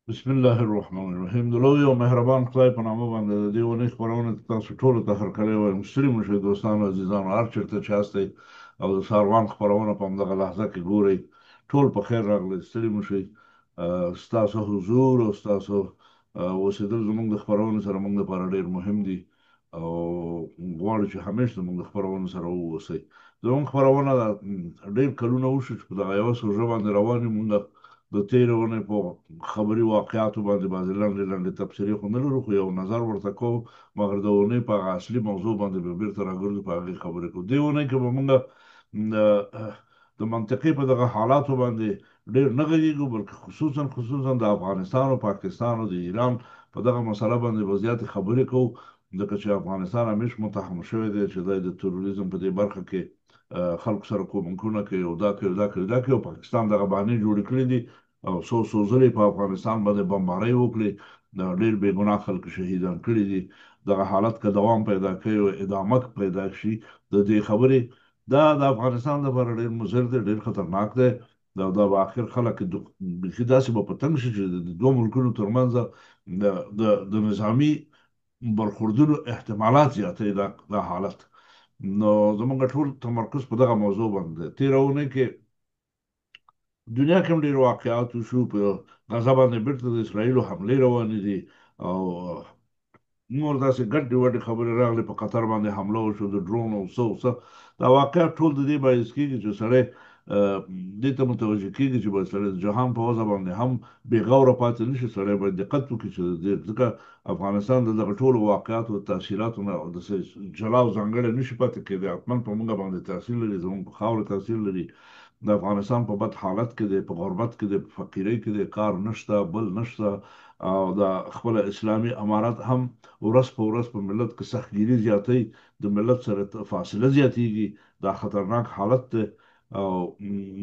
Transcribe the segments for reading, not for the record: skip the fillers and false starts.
بسم الله الرحمن الرحیم. د لوی او مهربان خدای په نامه باندې د دې اونۍ خپرونې ته تاسو ټولو ته هرکلی وایم. ستړي مه شئ دوستانو، عزیزانو، هر چېرته چې یاستئ او د ساروان خپرونه په همدغه لحظه کې ګورئ، ټول په خیر راغلئ، ستړي مه شئ. ستاسو حضور او ستاسو اوسېدل زموږ د خپرونې سره موږ لپاره ډېر مهم دي او غواړو چې همیش زموږ د خپرونو سره واوسئ. زموږ خپرونه دا ډېر کلونه وشو چې په دغه یوه سوژه باندې روان یو. موږ د تېرې اونۍ په خبري واقعاتو باندې بعضې لنډې لنډې تبصرې خو نه لرو، خو یو نظر ورته کوو، مګر د اونۍ په هغه اصلي موضوع باندې به بېرته راګرځو، په هغې خبرې کوو. دې اونۍ کې به موږ د منطقې په دغه حالاتو باندې ډېر نه غږېږو، بلکې خصوصا د افغانستان او پاکستان او د ایران په دغه مسله باندې به زیاتې خبرې کوو، ځکه چې افغانستان همیش متهم شوی دی چې دی د تروریزم په دې برخه کې خلکو سره کومکونه کوي او دا کوي او دا کوي او دا کوي، او پاکستان دغه بهانې جوړې کړې دي او څو څو ځلې په افغانستان باندې بمبارۍ وکړې، ډېر بې ګناه خلک شهیدان کړي دي. دغه حالت که دوام پیدا کوي او ادامه پیدا شي د دې خبرې، دا د افغانستان لپاره ډېر مضر دی، ډېر خطرناک دی. دا به اخر خلک بیخي داسې به په تنګ شي چې د دوو ملکونو ترمنځ د نظامي برخوردونو احتمالات زیاتوي دا حالت. نو زمونږ ټول تمرکز په دغه موضوع باندې دی. تېره اونۍ کې دنیا کې هم ډېر واقعات وشو، په غزه باندې بېرته د اسرائیلو حملې روانې دي او نور داسې ګډې وډې خبرې راغلې، په قطر باندې حمله وشو د ډرون او څه او څه. دا واقعات ټول د دې باعث کېږي چې سړی دې ته متوجه کېږي چې باید سړی د جهان په وضع باندې هم بې غوره پاتې نه شي، سړی باید دقت وکړي چې د دې، ځکه افغانستان د دغه ټولو واقعاتو د تاثیراتو نه د جلا او ځانګړی نه شي پاتې کېدی. حتما په موږ باندې تاثیر لري، زموږ په خاوره تاثیر لري. د افغانستان په بد حالت کې دی، په غربت کې دی، په فقیرۍ کې دی، کار نشته، بل نشته، او دا خپل اسلامي امارت هم ورځ په ورځ په ملت کې سختګیري زیاتوي، د ملت سره فاصله زیاتیږي. دا خطرناک حالت دی او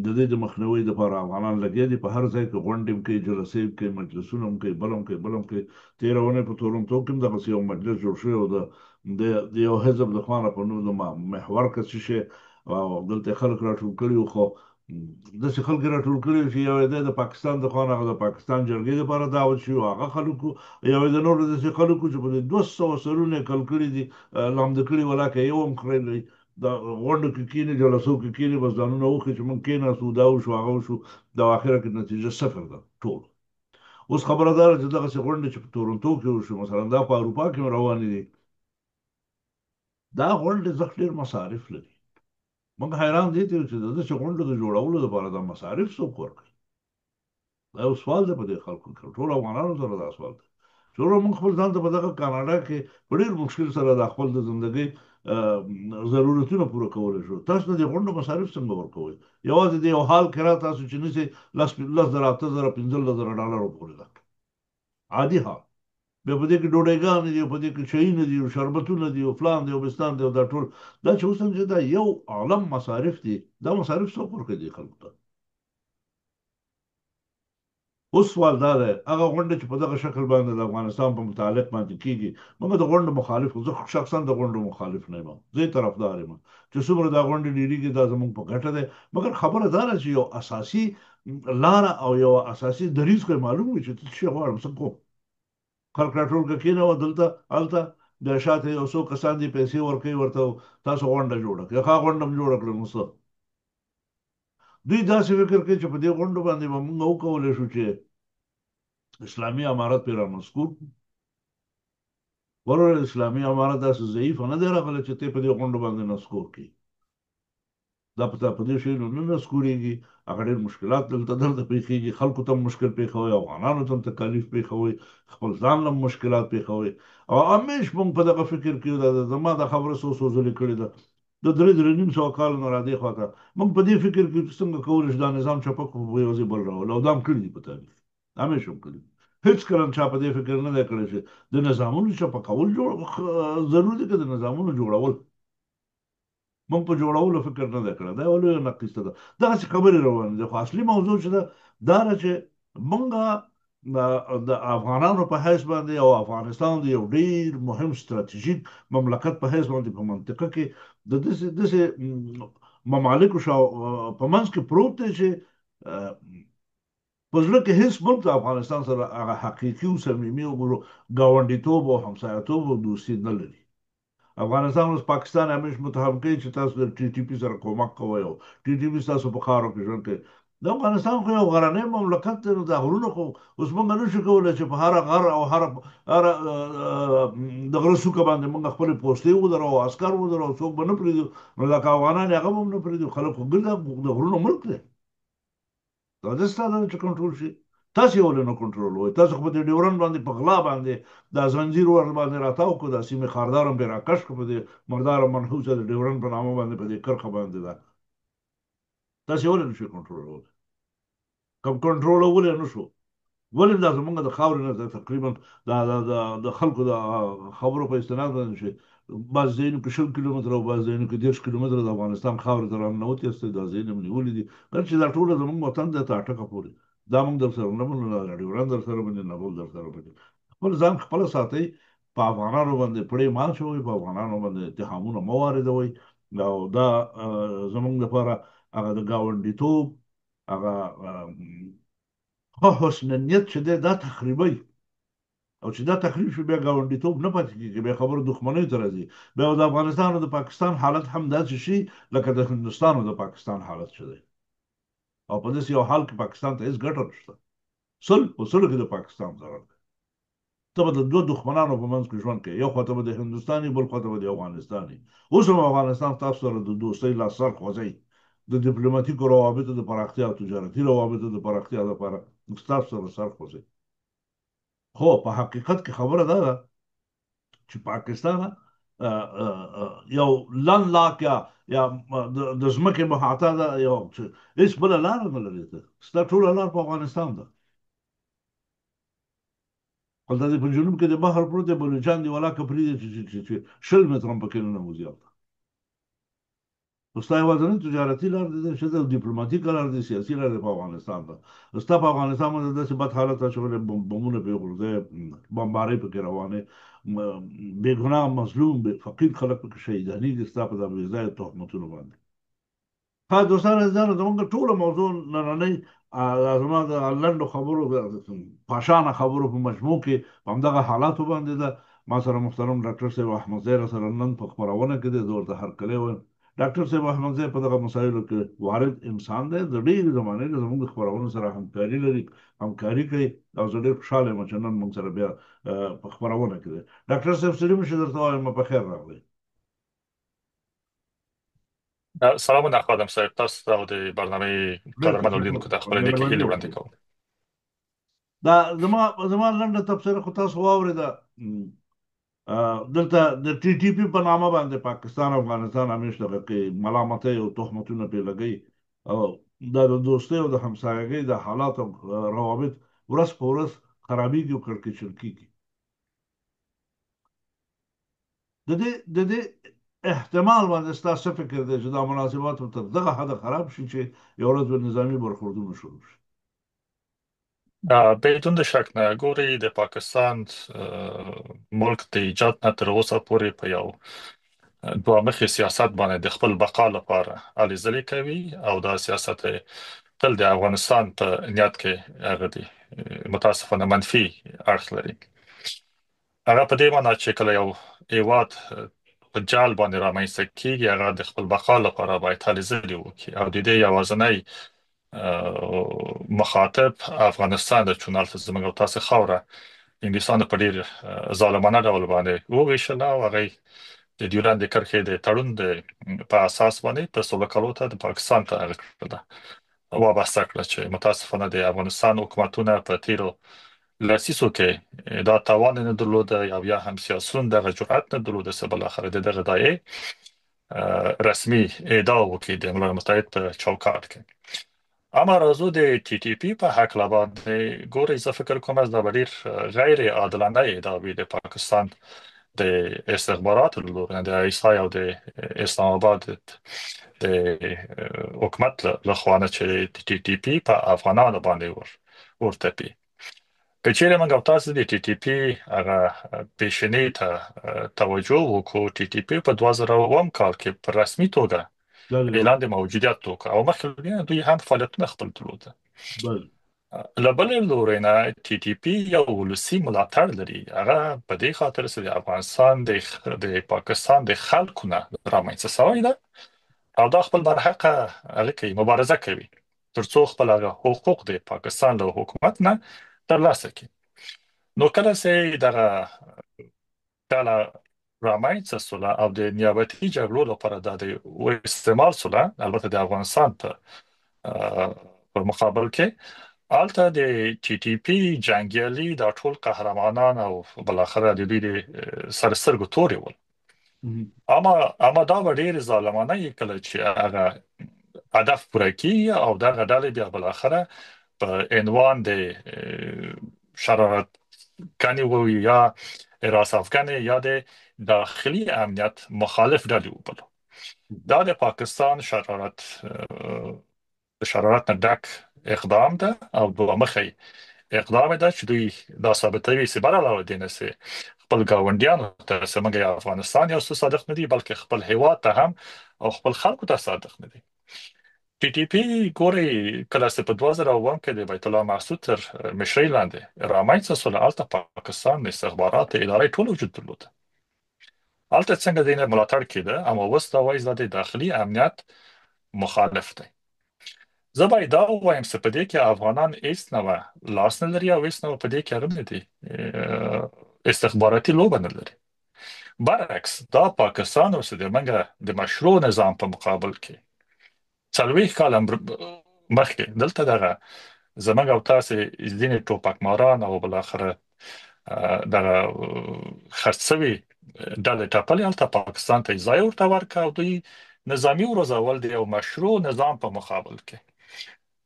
د دې د مخنیوي لپاره افغانان لګیا دي، په هر ځای کې غونډې هم کوي، جلسې هم کوي، مجلسونه هم کوي، بل هم کوي، بل هم کوي. تېره اونۍ په تورنتو کې هم دغسې یو مجلس جوړ شوی او د یو حزب د خوا نه په نوم د محور که څه شی، او دلته یې خلک راټول کړي وو، خو داسې خلک یې راټول کړي وو چې یو یې دی د پاکستان د خوا نه، هغه د پاکستان جرګې لپاره دعوت شوي وو، هغه خلک وو، یو یې د نورو داسې خلک وو چې په دې 200 سرونه یې کل کړي دي، لامده کړي، ولاکه یو هم خرېلی. دا غونډو کې کښېني، جلسو کې کښېني، بس ځانونه وښيي چې موږ کښېناستو، دا وشو، هغه وشو، دا اخره کې نتیجه صفر ده ټول. اوس خبره دا ده چې دغسې غونډې چې په تورنتو کې وشو، مثلا دا په اروپا کې هم روانې دي، دا غونډې ځخ ډېر مصارف لري. موږ حیران دي ته یو چې د داسې غونډو د جوړولو لپاره دا مصارف څوک ورکوي؟ دا یو سوال دی په دې خلکو کې، ټول افغانانو سره دا سوال دی چې وروره موږ خپل ځان ته په دغه کاناډا کې په ډېر مشکل سره دا خپل د زندګۍ ضرورتونه پوره کولی شو، تاسو د دې غونډو مصارف څنګه ورکوئ؟ یوازې د یو حال کرا تاسو چې نیسئ 10,000، 8,000، 15,000 ډالرو پورې ده، عادي حال. بیا په دې کې ډوډۍګانې دي، په دې کې چایونه دي، او شربتونه دي، او فلان دی، او بستان دی، او دا ټول دا چې اوس هم چې دا یو عالم مصارف دي، دا مصارف څوک ورکوي دې خلکو ته؟ اوس سوال دا دی، هغه غونډه چې په دغه شکل باندې د افغانستان په متعلق باندې کیږي، موږ د غونډو مخالف، زه شخصا د غونډو مخالف نه یم، زه یې طرفدار یم چې څومره دا غونډې ډېرېږي دا زموږ په ګټه دی، مګر خبره دا ده چې یو اساسي لاره او یو اساسي دریځ خو یې معلوم وي چې څه شی غواړم، څه کوم. خلک راټول کړه، کېنوه دلته هلته، بیا شاته یو څو کسان دي پیسې ورکوي ورته، تاسو غونډه جوړه کړئ. ښه غونډه هم جوړه کړه، نو څه؟ دوی داسې فکر کوي چې په دې غونډو باندې به موږ وکولی شو چې اسلامي امارت پرې رانسکور کړو. وروره اسلامي امارت داسې ضعیف نه دی راغلی چې ته په دې غونډو باندې نسکور کړي، دا په په دې شیانو نه نسکورېږي. هغه ډېر مشکلات دلته درته پېښېږي، خلکو ته هم مشکل پېښوي، افغانانو ته هم تکالیف پېښوي، خپل ځان له هم مشکلات پېښوي. او همیش موږ په دغه فکر کې یو، دا زما دا خبره څو څو ځلې کړې ده، د درې درې نیم سوه کالو نه را دې خوا ته موږ په دې فکر کې چې څنګه کولی شو دا نظام چپه کړو، په یو ځای بل راولو، او دا هم کړي دي په تاریخ کې، همیش هم کړي دي. هېڅکله هم چا په دې فکر نه دی کړی چې د نظامونو چپه کول جوړ ضرور دي که د نظامونو جوړول. موږ په جوړولو فکر نه دی کړی، دا یوه لویه نقیصه ده. دغسې خبرې روانې دي، خو اصلي موضوع چې ده دا ده چې موږ د افغانانو په حیث باندې او افغانستان د یو ډیر مهم ستراتیژیک مملکت په حیث باندې په منطقه کې د داسې داسې ممالکو په منځ کې پروت دی چې په زړه کې هیڅ ملک د افغانستان سره هغه حقیقي او صمیمي او ګاونډیتوب او همسایتوب او دوستي نه لري. افغانستان اوس پاکستان همیش متهم کوي چې تاسو د ټي ټي پي سره کومک کوئ او ټي ټي پي ستاسو په خاورو کې ژوند کوي. د افغانستان خو یو غرنی مملکت دی، نو دا غرونه خو اوس موږ نه شو کولی چې په هره غر او هره هره د غره څوکه باندې موږ خپلې پوستې ودروو، عسکر ودروو، څوک به نه پرېږدو. نو لکه افغانان یې هغه به هم نه پرېږدو. خلک خو ګرځي، د غرونو ملک دی. دا د ستا ده چې کنټرول شي. تاسو یې ولې نه کنټرولوئ؟ تاسو خو په دې ډیورنډ باندې په غلا باندې دا زنځیر ور باندې راتاو کړو، دا سیمې خاردار هم پرې راکش کړو، په دې مرداره منحوسه د ډیورنډ په نامه باندې په دې کرښه باندې ده. تاسو یې ولې نه شئ کنټرولولی؟ کوم کنټرولولی نه شو؟ ولې دا زمونږ د خاورې نه تقریبا د خلکو د خبرو په استناد باندې چې بعض ځایونو کې 20 کیلومتره او بعض ځایونو کې 30 کیلومتره د افغانستان خاورې ته راننوتي یاستئ، دا ځایونه مو نیولي دي. کله چې دا ټوله زمونږ وطن دی تر اټکه پورې، دا موږ در سره نه منو، نه ډیورنډ در سره مني، نه بل در سره مني. خپل ځان خپله ساتئ، په افغانانو باندې پړې مه اچوئ، په افغانانو باندې اتهامونه مه واردوئ. او دا زمونږ لپاره هغه د ګاونډیتوب هغه ښه حسن نیت چې دی دا تخریبوي، او چې دا تخریب شي بیا ګاونډیتوب نه پاتې کېږي، بیا خبره دښمنیو ته راځي. بیا د افغانستان او د پاکستان حالت هم داسې شي لکه د هندوستان او د پاکستان حالت چې دی، او په داسې یو حال کې پاکستان ته هېڅ ګټه نشته. 100% کې د پاکستان ضرر دی. ته به د دوه دښمنانو په منځ کې ژوند کوې، یو خوا ته به د هندوستان وي، بل خوا ته به د افغانستان وي. اوس هم افغانستان تاسو سره د دوستۍ لاس سر خوځوي، د دیپلوماتیکو روابطو د پراختیا او تجارتي روابطو د پراختیا لپاره ستاسو سره سر خوځوي. خو په حقیقت کې خبره دا ده چې پاکستان یو لند لاک یا یا د ځمکې محاطه ده، یو هېڅ بله لاره نه لري. ته ستا ټوله لار په افغانستان ده. هلته دې په جنوب کې د بحر پروت دی، بلوچان دې ولاکه پرېږدي چې 20 متره هم پکې ننوځي هلته. نو ستا یوازنۍ تجارتي لار دې ده چې ده دیپلوماتیکه لار دې، سیاسي لار دې په افغانستان ده. ستا په افغانستان باندې داسې بد حالت اچولی، بمونه پرې غورځوي، بمبارۍ پکې روانې، بېګناه مظلوم فقیر خلک پکې شهیدانېږي ستا په دا بېځایه تهمتونو باندې. ښه دوستان عزیزانو، زمونږ ټوله موضوع نننۍ زما د لنډو خبرو پاشانه خبرو په مجموع کې په همدغه حالاتو باندې ده. ما سره محترم ډاکټر صاحب احمدزی را سره نن په خپرونه کې دی، زه ورته هرکلی وایم. ډاکټر صاحب احمدزی په دغه مسایلو کې وارد انسان دی، د ډېرې زمانې نه زموږ د خپرونو سره همکاري لري، همکاري کوي، او زه ډېر خوشحاله یم چې نن موږ سره بیا په خپرونه کې دی. ډاکټر صاحب ستړي مه شئ درته وایم، په خیر راغلی. سلامونه خادم صاحب، تاسو ته او د برنامې ډېر قدرمنو تشکر لیدونکو ته خپلې نیکې مهرباني هیلې وړاندې وکړئ. کوم. دا زما لنډه تبصره خو تاسو واورېده. دلته د ټي ټي پي په نامه باندې پاکستان او افغانستان همیش دغه کې ملامتۍ او تهمتونه پرې لګوي، او دا د دوستۍ او د همسایګۍ د حالات او روابط ورځ په ورځ خرابېږي او کړکېچن کېږي. د دې احتمال باندې ستا څه فکر دی چې دا مناسبات به تر دغه حده خراب شي چې یو ورځ به نظامي برخوردونه شروع شي؟ بدون د شک نه، ګوري د پاکستان ملک د ایجاد نه تر اوسه پورې په یو دوه مخې سیاست باندې د خپل بقا لپاره هلې ځلې کوي، او دا سیاست تل د افغانستان په نیت کې هغه دی متاسفانه منفي اړخ لري. هغه په دې معنی چې کله یو هیواد په جال باندې رامنځته کیږي، هغه د خپل بقا لپاره باید هلې ځلې وکړي، او د دې یوازنی مخاطب افغانستان د چون هلته زموږ او تاسو خاوره انګلیسانو په ډیر ظالمانه ډول باندې وویشله، او هغه د ډیورند د کرښې د تړون د په اساس باندې په سلو کلو ته د پاکستان ته هغه کړله وابسته کړه، چې متاسفانه د افغانستان حکومتونه په تیرو لسیزو کې دا توان نه درلود او یا هم سیاسون دغه جرأت نه درلود چې بالاخره د دغه دایې رسمي ادعا وکړي د ملل متحد په چوکاټ کې. اما راځو د ټي ټي پي په هکله باندې، ګورئ زه فکر کوم دا به ډیر غیر عادلانه ادعا وي د پاکستان د استخباراتو له لوري، د آی اس آی او د اسلام آباد د حکومت له خوا نه چې ټي ټي پي په افغانانو باندې ورتپي. که چیرې موږ او تاسو د ټي ټي پي هغه پیشینې ته توجه وکړو، ټي ټي پي په 2007 کال کې په رسمي توګه اعلان د موجودیت وکړ، او مخکې له دې دوی هم فعالیتونه خپل درلودل. له بلې لوري نه ټي ټي پي یو ولسی ملاتړ لري، هغه په دې خاطر چې د افغانستان د پاکستان د خلکو نه رامنځته شوی ده او دا خپل برحقه هغه کوي، مبارزه کوي ترڅو خپل هغه حقوق د پاکستان له حکومت نه ترلاسه کړي. نو کله چې دغه ډله رامنځته سوله او د نیابتي جګړو لپاره دا د استعمال سوله، البته د افغانستان په مقابل کې الته د ټي ټي پي جنگیالي دا ټول قهرمانان او بالاخره د دوی د سرسترګو توري ول. اما دا به ډیر ظالمانه یې کله چې هغه هدف پوره کیږي او دغه ډلې بیا بالاخره په عنوان د شرارت کنی و یا حراس افغان یا د داخلي امنیت مخالف ډلې وبلو. دا د پاکستان شرارت نه ډک اقدام ده او دوه مخی اقدام ده چې دوی دا ثابتوي چې بر علاوه دې نه سي خپل ګاونډیانو ته چې موږ افغانستان یو څه صادق نه دي، بلکې خپل هیواد ته هم او خپل خلکو ته صادق نه دي. ټي ټي پي ګوري کله چې په 2007 کې د بیت الله محسود تر مشرۍ لاندې رامنځته شول، هلته پاکستان د استخبارات ادارې ټول وجود درلود. هلته څنګه دینه ملاتړ کېده، اما اوس دا وایي دا د داخلي امنیت مخالف دی. زه باید دا ووایم چې په دې کې افغانان هیڅ نوع لاس نه لري او هیڅ نوع په دې کې هغه نه دي، استخباراتي لوبه نه لري. برعکس دا پاکستان اوس د منګه د مشروع نظام په مقابل کې 40 کاله مخکې دلته دغه زمنګ او تاسو ځینې ټوپکماران او بالاخره دغه خرڅوي ډلې ټپلې هلته پاکستان ته ځای ورته ورکړ او دوی نظامی وروزول د یو مشروع نظام په مقابل کې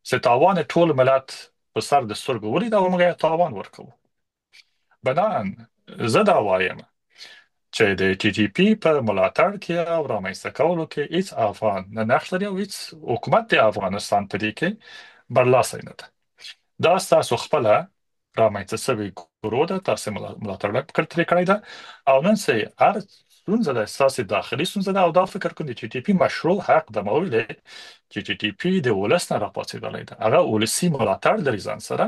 چې تاوان ټول ملت په سر د سترګو ولید او موږ یې تاوان ورکوو. بناً زه دا وایم چې د ټي ټي پي په ملاتړ کې او رامنځته کولو کې هیڅ افغان نه نقش لري او هیڅ حکومت د افغانستان په دې کې برلاسی نه ده. دا ستاسو خپله رامنځته شوې ګروه ده، تاسو ملاتړ ترې کړی ده او نن سه هر ستونزه ده ستاسو داخلي ستونزه ده. او دا فکر کوم د ټي ټي پي مشروع حق د مویلې چې ټي ټي پي د ولس نه راپاڅېدلی ده، هغه ولسي ملاتړ لري ځان سره،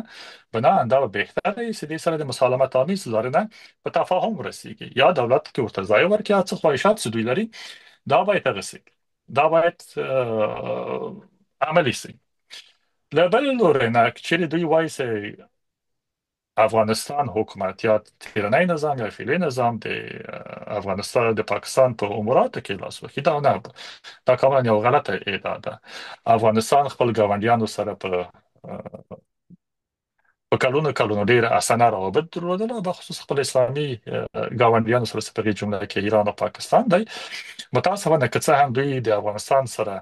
بناء دا به بهتره وي چې دې سره د مسالمت آمیز لارې نه په تفاهم ورسیږي، یا دولت کې ورته ځای ورکړي، یا څه خواهشات چې دوی لري دا باید هغه سي، دا باید عملي سي. له بلې لوري نه که چیرې دوی وایي چې افغانستان حکومت یا تیرنی نظام یا فعلی نظام د افغانستان د پاکستان په اموراتو کې لاس وهي، دا نه، دا کاملا یو غلطه ادعا ده. افغانستان خپل ګاونډیانو سره په کلونو کلونو ډیر اسانه روابط درلودل، او بخصوص خپل اسلامي ګاونډیانو سره چې په دې جمله کې ایران او پاکستان دی. متاسفانه که څه هم دوی د افغانستان سره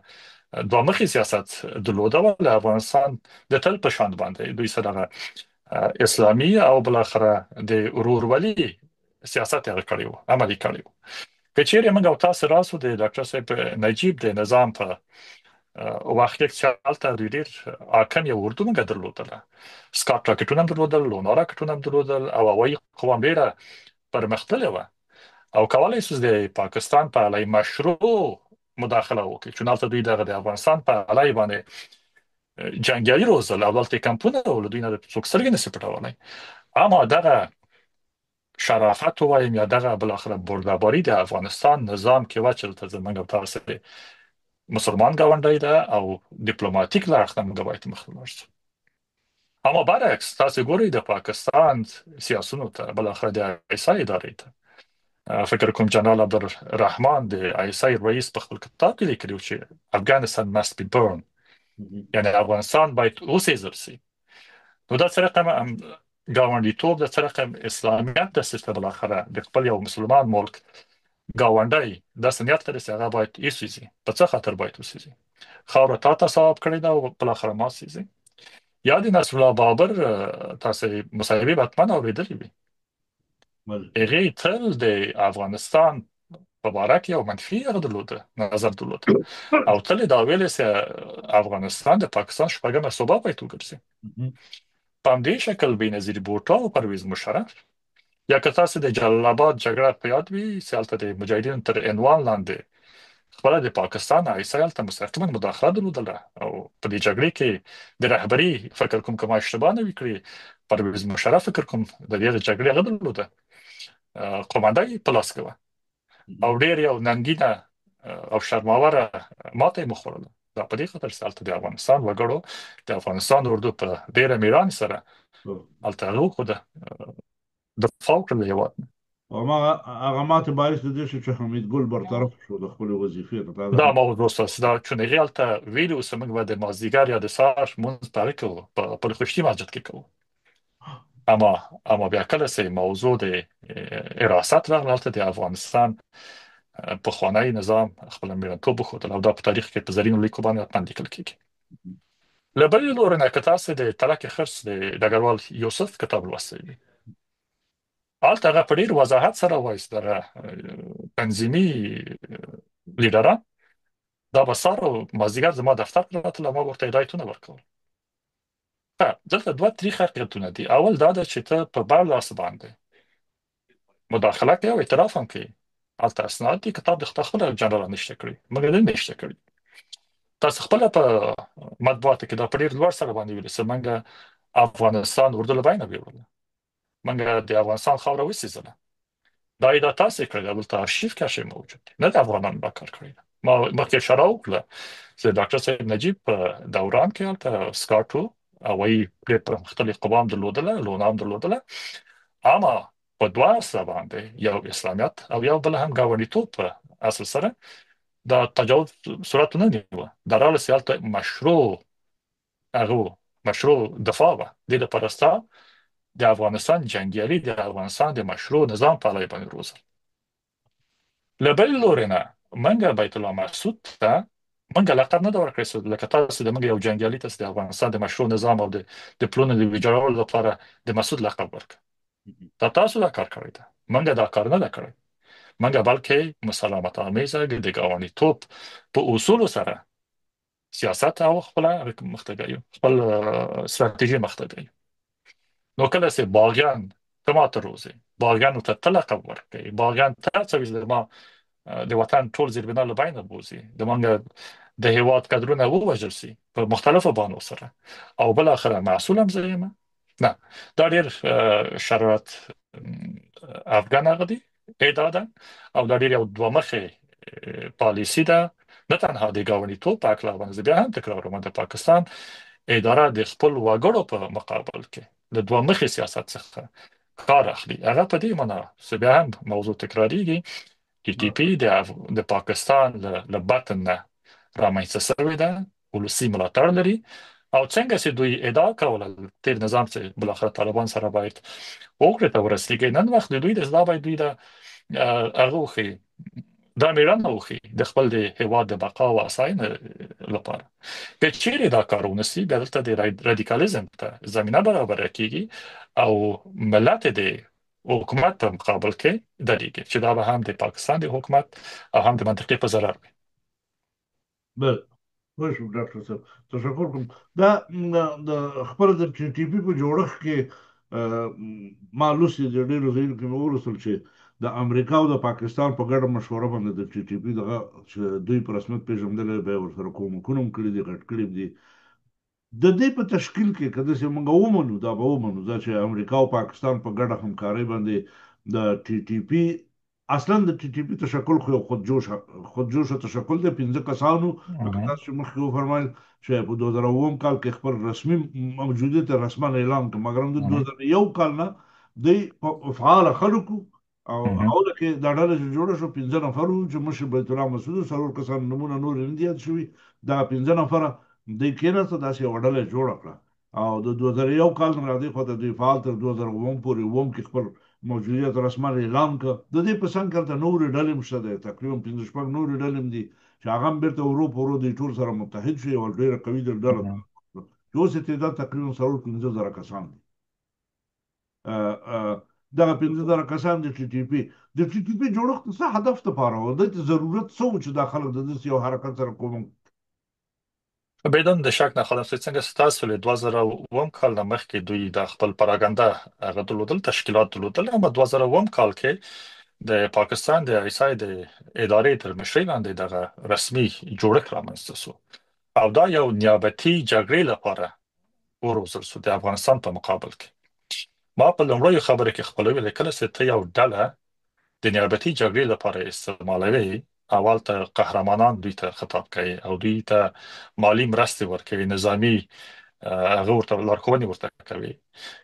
دوه مخي سیاست درلوده، ول افغانستان د تل په شان باندې دوی سره اسلامي او بالاخره د ورورولي سیاست یې کړی وو، عملي کړی وو. که چیرې موږ او تاسو راسو د ډاکټر صاحب نجیب د نظام په وخت کې چې هلته دوی ډېر حاکم یو اردو موږ درلودله، سکاټ راکټونه هم درلودل، لونا راکټونه هم درلودل، او هوایي قوه هم ډېره پرمختللې وه او کولای شو د پاکستان په علی مشروع مداخله وکړي، چون هلته دوی دغه د افغانستان په علی باندې جنګیالي روزل او دلته کمپونه ول، دوی نه څوک سترګې نشي پټولای. اما دغه شرافت ووایم یا دغه بالاخره بردباري د افغانستان نظام کې وه چې دلته زمونږ او تاسو مسلمان ګاونډی ده او دیپلوماتیک له اړخ نه موږ باید مخ لاړ شو. اما برعکس تاسو ګورئ د پاکستان سیاسونو ته، بالاخره د ایسا ادارې ته، فکر کوم جنرال عبدالرحمن د ایسا رئیس په خپل کتاب کې لیکلي چې افغانستان must be burned، یعنی افغانستان باید وسېزل شي. نو دا څه رقم ګاونډیتوب د څه رقم اسلامیت د چې بالاخره د خپل یو مسلمان ملک ګاونډی داسې نیت لري چې هغه باید وسوځي، په څه خاطر باید وسوځي؟ خاوره تا ته ثواب کړی ده او بالاخره ما سوځي. یا د نصرالله بابر تاسو مصاحبه به حتما اورېدلې وي، هغې تل د افغانستان په باره کې یو منفي هغه درلوده، نظر درلود، او تل یې دا ویلې چې افغانستان د پاکستان شپږمه صوبه باید وګرځي. په همدې شکل بېنظیر بوټو او پرویز مشرف، یا که تاسو د جلال آباد جګړه په یاد وي چې هلته د مجاهدینو تر عنوان لاندې خپله د پاکستان آی اس آی هلته مستقیما مداخله درلودله او په دې جګړې کې د رهبري، فکر کوم که ما اشتباه نه وي کړې، پرویز مشرف فکر کوم د دې جګړې هغه درلوده، قومانده یې په لاس کې وه او ډېر یو ننګینه او شرماوره ماته یې وخوړله. دا په دې خاطر چې هلته د افغانستان وګړو د افغانستان اردو په ډېره میړانې سره هلته هغه وښوده، دفاع وکړه له هېواد نه. او ما هغه ماته باعث د دې شو چې حمید ګل برطرف شو د خپلې وظیفې نه. دا د دا حمید موضوع ستاسو دا چون هغې هلته ویلي وو چې موږ به د مازدیګر یا د سهار لمونځ په هغه کې کوو، په پل خشتي مسجد کې کوو. اما بیا کله چې موضوع د حراست راغله، هلته د افغانستان پخوانی نظام خپل میړنتوب وښودل او دا په تاریخ کې په زرینو لیکو باندې حتما لیکل کیږي. له بلې لوري نه که تاسو د تلک خرس د ډګروال یوسف کتاب لوستی وي، هلته هغه په ډیر وضاحت سره وایي چې دغه تنظیمي لیډران دا به سهار او مازدیګر زما دفتر ته راتلل او ما ورته هدایتونه ورکول. ښه، دلته دوه تریخ حقیقتونه دي. اول دا ده چې ته په بر لاس باندې مداخله کوي او اعتراف هم کوي، هلته اسناد دي، کتاب د خپل جنرال نشته کړی، موږ نه نشته کړی. تاسو خپل په مطبوعاتو کې دا په ډیر لوړ سره باندې ویل چې موږ افغانستان اردو له بینه بیوړل، موږ د افغانستان خاوره وسیځله. دا یې دا تاسو کړی دا، دلته ارشیف کې شی موجود دی، نه د افغانانو دا کار کړی. ما مخکې اشاره وکړه چې ډاکټر صاحب نجیب په دوران کې هلته سکاټو هوایي ډېر پرمختللي قوام درلودله، لونام درلودله، اما په دوه اصله باندې یو اسلامیت او یو بل هم ګاونډیتوب په اصل سره دا تجاوز صورت نه نیوه. دا راغله چې هلته مشروع هغه مشروع دفاع وه. د دې لپاره ستا د افغانستان جنګیالي د افغانستان د مشروع نظام په علاوه باندې روزل. له بل لوري نه منګه بیت الله محسود ته منګه لقب نه دا ورکړی چې لکه تاسو د منګه یو جنګیالي ته د افغانستان د مشروع نظام او د پلونو د ویجاړولو لپاره د مسعود لقب ورکړ. دا تاسو دا کار کړی ده، منګه دا کار نه ده کړی. منګه بلکې مسالمت آمیزه د ګاونډیتوب په اصولو سره سیاست او خپل مخته بیایو، خپل ستراتیژي مخته بیایو. نو کله چې باغیان ته ماته روزي، باغیانو ته ته لقب ورکوي، باغیان ته څه وي، ما د وطن ټول زیربنا له بینه بوزي، د مونږ د هیواد کدرونه ووژل سي په مختلفو بانو سره او بل اخره معصول هم زه یم. نه، دا ډیر شرارت افغان هغه دی ادعا ده او دا ډیر یو دوه مخې پالیسی ده. نه تنها د ګاونډیتوب په هکله باندې، زه بیا هم تکراروم، د پاکستان اداره د خپل وګړو په مقابل کې د دوه مخې سیاست څخه کار اخلي. هغه په دې معنی چې بیا هم موضوع تکراریږي، ټي ټي پي د پاکستان له بطن نه رامنځته شوې ده، ولسي ملاتړ لري او څنګه چې دوی ادعا کوله تیر نظام چې بالاخره طالبان سره باید هوکړې ته ورسیږي، نن وخت د دوی د دا باید دوی دا هغه وښيي، دا میړانه وښيي د خپل د هیواد د بقا او اساینې لپاره. که چیرې دا کار ونه سي، بیا دلته د رادیکالیزم ته زمینه برابره کیږي او ملت د حکومت په مقابل کې درېږي، چې دا به هم د پاکستان د حکومت او هم د منطقې په ضرر وي. بله، پوه شوم ډاکټر صاحب، تشکر کوم. دا د خپل د ټي ټي پي په جوړښت کې ما لوستي د ډېرو ځایونو کې مې ولوستل چې د امریکا او د پاکستان په ګډه مشوره باندې د ټي ټي پي دغه چې دوی په رسمیت پېژندلی، بیا ورسره کومکونه هم کړي دي، غټ کړي دي. د دې په تشکیل کې که داسې موږ ومنو، دا به ومنو دا چې امریکا او پاکستان په ګډه همکارۍ باندې د ټي ټي پي، اصلا د ټي ټي پي تشکل خو یو خودجوشه تشکل دی، پنځه کسانو لکه تاسو چې مخکې وفرمایل چې په 2007 کال کې خپل رسمي موجودیت رسما اعلان کړ، مګر هم د 2001 کال نه دوی فعال خلکو او اوله کې دا ډله چې جوړه شو پنځه نفر وو چې مشر بیت الله مسعود و، څلور کسان نومونه نور نه دي یاد شوي. دغه پنځه نفره دوی کېناستل، داسې یوه ډله یې جوړه کړه او د 2001 کال نه را دې خوا ته دوی فعال تر 2007 پورې اووم کې خپل موجودیت رسما اعلان کړ. د دې په څنګ کې هلته نورې ډلې هم شته دی، تقریبا پنځه شپږ نورې ډلې هم دي چې هغه هم بېرته ورو په ورو دوی ټول سره متحد شو، یوه ډېره قوي ډله چې اوس یې تعداد تقریبا څلور پنځه زره کسان دي. دغه 5000 کسان د ټي ټي پي، د ټي ټي پي جوړښت څه هدف لپاره و؟ د ضرورت څه و چې دا خلک د داسې یو حرکت سره کومک؟ بدون د شک نه خادم صاحب، څنګه ستاسو له 2007 کال نه مخکې دوی د خپل پراګنده هغه درلودل، تشکیلات درلودل، اما 2007 کال کې د پاکستان د ایسای د ادارې تر مشرۍ لاندې دغه رسمي جوړښت رامنځته شو او دا یو نیابتي جګړې لپاره وروزل شو د افغانستان په مقابل کې. ما په لومړیو خبرو کې خپل ویل، کله چې ته یو ډله د نیابتي جګړې لپاره استعمالوي، اول ته قهرمانان دوی ته خطاب کوي او دوی ته مالی مرستې ورکوي، نظامی هغه ورته لارښوونې ورته کوي.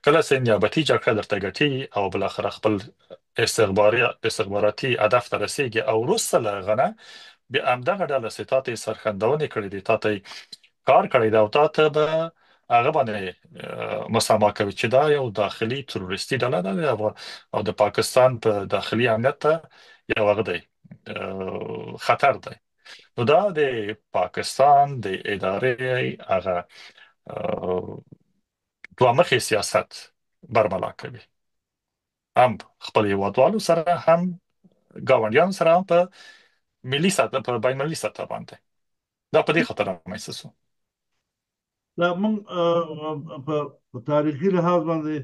کله چې نیابتي جګړه درته ګټي او بل اخر خپل استخباراتي هدف ته رسیږي، او وروسته له هغه نه بیا همدغه ډله چې تاته یې سرښندونې کړې دي، تاته یې کار کړی دی، او تاته به هغه باندې مسما کوي چې دا یو داخلي تروریستي ډله ده او د پاکستان په داخلي امنیت ته یو هغه دی، خطر دی. نو دا د پاکستان د ادارې هغه دوه مخې سیاست برملا کوي، هم خپل هیوادوالو سره، هم ګاونډیانو سره، هم په ملي سطح، په بین المللي سطح باندې. دا په دې خاطر رامنځته شو. دا موږ په تاریخي لحاظ باندې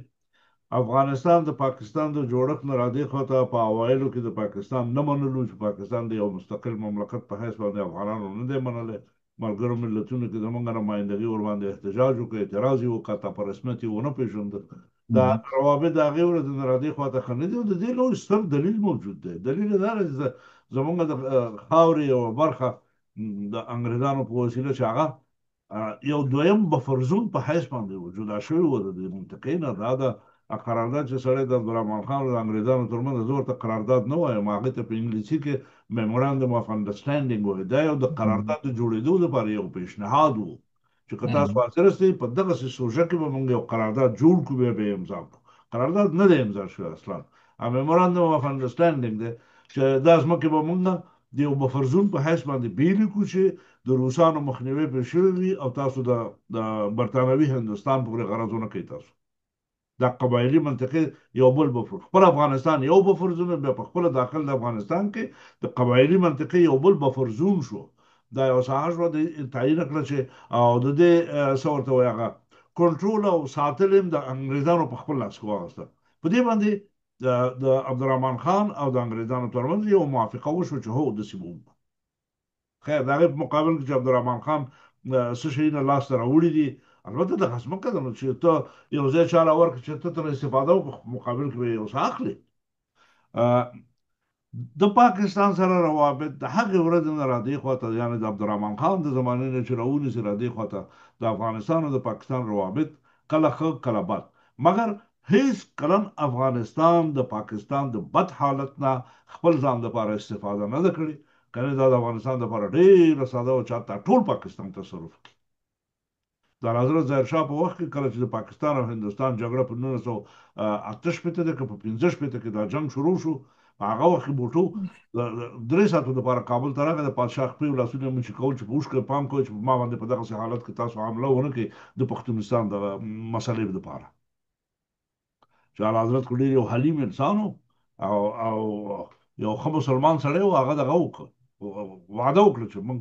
افغانستان د پاکستان د جوړښت نه رادې خوا ته په اوایلو کې د پاکستان نه منلو، چې پاکستان د یو مستقل مملکت په حیث باندې افغانانو نه دی منلی. ملګرو ملتونو کې زمونږ نمایندګي ورباندې احتجاج وکړ، اعتراض یې وکړ، حتی په رسمیت یې ونه پېژند. دا روابط د هغې ورځې نه رادې خوا ته ښه نه دي، او د دې لوی ستر دلیل موجود دی. دلیل یې دا دی چې زمونږ د خاورې یوه برخه د انګریزانو په وسیله چې هغه یو دویم بفرزون په حیث باندې و جدا شوی و د دې منطقې نه. دا د قرارداد چې سړی د عبدالرحمن خان او د انګریزانو ترمنځ، زه ورته قرارداد نه وایم، هغې ته په انګلیسي کې میموراندم اف انډرسټانډینګ وایي. دا یو د قرارداد د جوړېدو لپاره یو پیشنهاد و چې که تاسو حاضر یاستئ په دغسې سوژه کې به موږ یو قرارداد جوړ کړو، بیا به یې امضا کړو. قرارداد نه دی امضا شوی اصلا، میموراندم اف انډرسټانډینګ دی چې دا ځمکې به موږ د یو بفرزون په حیث باندې بېلې کړو چې د روسانو مخنیوی پرې شوی وي او تاسو د برتانوي هندوستان پورې غرض ونه کوئ. تاسو دا قبایلي منطقې یو بل بفر، خپل افغانستان یو بفر زون، بیا په خپل داخل د افغانستان کې د قبایلي منطقې یو بل بفر زون شو. دا یو ساحه شوه، د تعین کړه چې او د دې څه ورته وایي هغه کنټرول او ساتل یې د انګریزانو په خپل لاس کې واغسته. په دې باندې د عبدالرحمن خان او د انګریزانو ترمنځ یو موافقه وشوه چې هو داسې به وکړو. خیر، د هغې په مقابل کې چې عبدالرحمن خان څه شیونه لاسته راوړي دي، البته دغه ځمکه ده نو چې ته یو ځای چا له ورکړې چې ته ترې استفاده وکړې، خو په مقابل کې به یې یو څه اخلې. د پاکستان سره روابط د هغې ورځې نه را دې خوا ته، یعنې د عبدالرحمن خان د زمانې نه چې راونیسي را دې خوا ته، د افغانستان او د پاکستان روابط کله ښه کله بد، مګر هیڅ کلن افغانستان د پاکستان د بد حالت نه خپل ځان لپاره استفاده نه ده کړې. کنه دا د افغانستان لپاره ډېره ساده وه چې حتی ټول پاکستان تصرف کړي. د حضرت ظاهر شاه په وخت کې کله چې د پاکستان او هندوستان جګړه په 1968 ده که په 65 کې دا جنګ شروع شو، په هغه وخت کې بوټو 3 ساعتو لپاره کابل ته راغی، د پادشاه خپې او لاسونه یې مچې کول چې په اوښکه پام کوئ چې په ما باندې په دغسې حالت کې تاسو حمله ونه کړئ د پښتونستان د مسئلې لپاره. چې اعلیحضرت خو ډېر یو حلیم انسان و او یو ښه مسلمان سړی و، هغه دغه وکړ، وعده وکړه چې موږ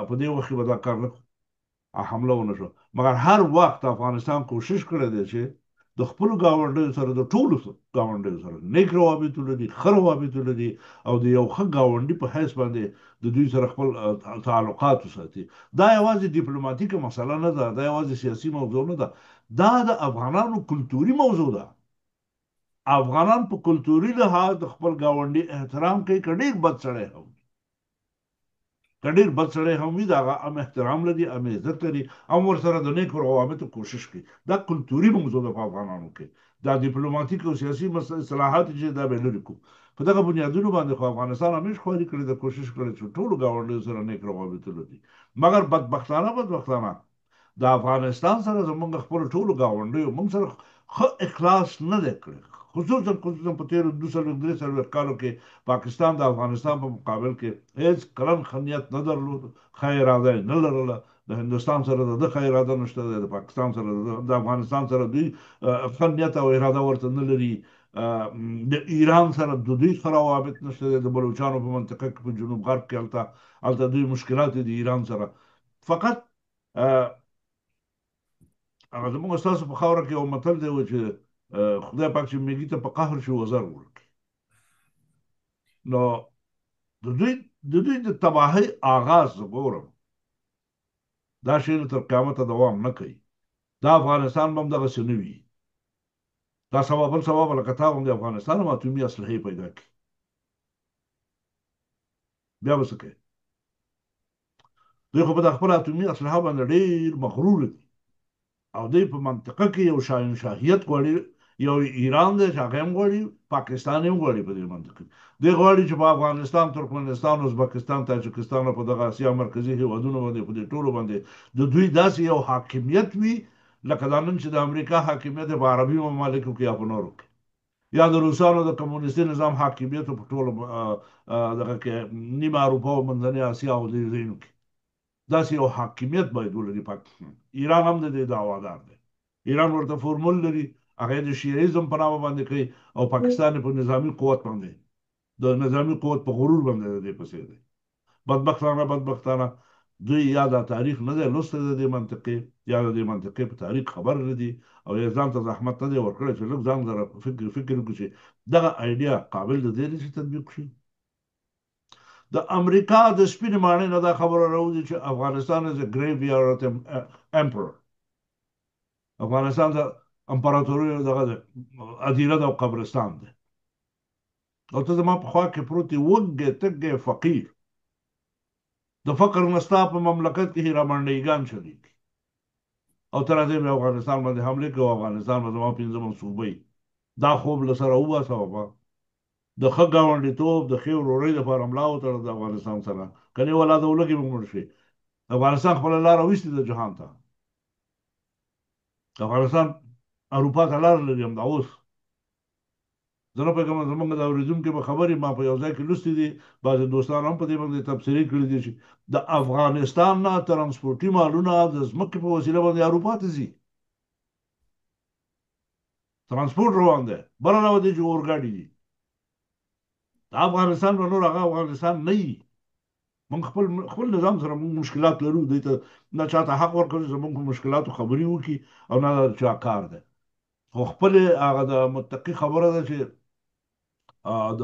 په دې وخت کې به دا کار نه کوو. حمله ونه شوه. مګر هر وخت افغانستان کوشش کړی دی چې د خپلو ګاونډیو سره، د ټولو ګاونډیو سره نیک روابط ولري، ښه روابط ولري او د یو ښه ګاونډي په حیث باندې د دوی سره خپل تعلقات وساتي. دا یوازې دیپلوماتیکه مسله نه ده، دا یوازې سیاسي موضوع نه ده، دا د افغانانو کلتوري موضوع ده. افغانان په کلتوري لحاظ د خپل ګاونډي احترام کوي، که ډېر بد سړی هم وي، که ډېر بد سړی هم وي، د هغه هم احترام لري، هم عزت لري، هم ورسره د نیکو روابطو کوشش کوي. دا کلتوري موضوع ده په افغانانو کې. دا دیپلوماتیک او سیاسي اصطلاحات چې دا به لرې کړو. په دغه بنیادونو باندې خو افغانستان همیش خواري کړې ده، کوشش کړی چې ټولو ګاونډیو سره نیک روابط ولري. مګر بدبختانه د افغانستان سره زمونږ خپلو ټولو ګاونډیو مونږ سره ښه اخلاص نه دی کړی، خصوصا په تېرو 42 43 کالو کې پاکستان د افغانستان په مقابل کې هېڅ کلن ښه نیت نه درلود، ښه اراده یې نه لرله. د هندوستان سره د ده ښه اراده نشته دی، د پاکستان سره د افغانستان سره دوی ښه نیت او اراده ورته نه لري، د ایران سره د دوی ښه روابط نشته دی، د بلوچانو په منطقه کې په جنوب غرب کې هلته دوی مشکلات دي ایران سره. فقط هغه زموږ ستاسو په خاوره کې یو متل دی چې خدای پاک چې میږي ته په قهر شي وزر ورکړي. نو د دوی د تباهۍ آغاز زه ګورم. دا شی تر قیامته دوام نه کوي. دا افغانستان به هم دغسې نه وي. دا سبا بل سبا به لکه تا غوندې افغانستان هم اتومي اسلحې پیدا کړي، بیا به څه کوي؟ دوی خو په خپله اتومي اسلحه باندې ډېر مغرور دي او دوی په منطقه کې یو شاهنشاهیت غواړي. یو ایران دی چې هغه هم غواړي، پاکستان هم غواړي. په دې منطقه دوی غواړي چې په افغانستان، ترکمنستان، ازبکستان، تاجکستان او په دغه اسیا مرکزي هیوادونو باندې، په دې ټولو باندې د دوی داسې یو حاکمیت وي لکه دا نن چې د امریکا حاکمیت په عربي ممالکو کې یا په نورو کې، یا د روسانو د کمونیستي نظام حاکمیت په ټولو دغه کې، نیمه اروپا او منځنۍ اسیا او دې ځایونو کې داسې یو حاکمیت باید ولري. پاکستان، ایران هم د دې دعوادار دی. ایران ورته فورمول لري، هغه د شیعیزم په نامه باندې کوي او پاکستان په نظامی قوت باندې، د نظامی قوت په غرور باندې د دې پسې دی. بدبختانه، بدبختانه دوی یا دا تاریخ نه دی لوستی د دې منطقې، یا د دې منطقې په تاریخ خبر نه دي او یا ځان ته زحمت نه دی ورکړی چې لږ ځان سره فکر وکړي چې دغه idea قابل د دې دی چې تطبیق شي. د امریکا د سپینې ماڼۍ نه دا خبره راوځي چې افغانستان is a graveyard emperor، افغانستان د امپراتوري دغه دی، ادیره ده او قبرستان دی. او ته زما په خوا کې پروت یې، وږی تږی فقیر، د فقر نه ستا په مملکت کې هیرا منډیګان چلیږي او ته راځې بیا افغانستان باندې حملې کوې. افغانستان به زما پنځمه صوبه وي. دا خوب له سره وباسه بابا. د ښه ګاونډیتوب، د ښې ورورۍ لپاره ملا وتړه د افغانستان سره، کنې ولا د ولږې به مړ شي. افغانستان خپله لاره ویستې ده جهان ته. افغانستان اروپا ته لاره لري همدا اوس. زه نه پوهېږم زمونږ د اورېدونکي به خبرې ما په یو ځای کې لوستې دي، بعضې دوستان هم په دې باندې تبصرې کړې دي چې د افغانستان نه ترانسپورتي مالونه د ځمکې په وسیله باندې اروپا ته ځي، ترانسپورت روان دی، بل علاوه دې چې اورګاډي دي. د افغانستان به نور هغه افغانستان نه وي. موږ خپل نظام سره موږ مشکلات لرو. دوی ته نه چاته حق ورکړو چې زموږ په مشکلاتو خبرې وکړي او نه د چا کار دی. خو خپل هغه د متقي خبره ده چې د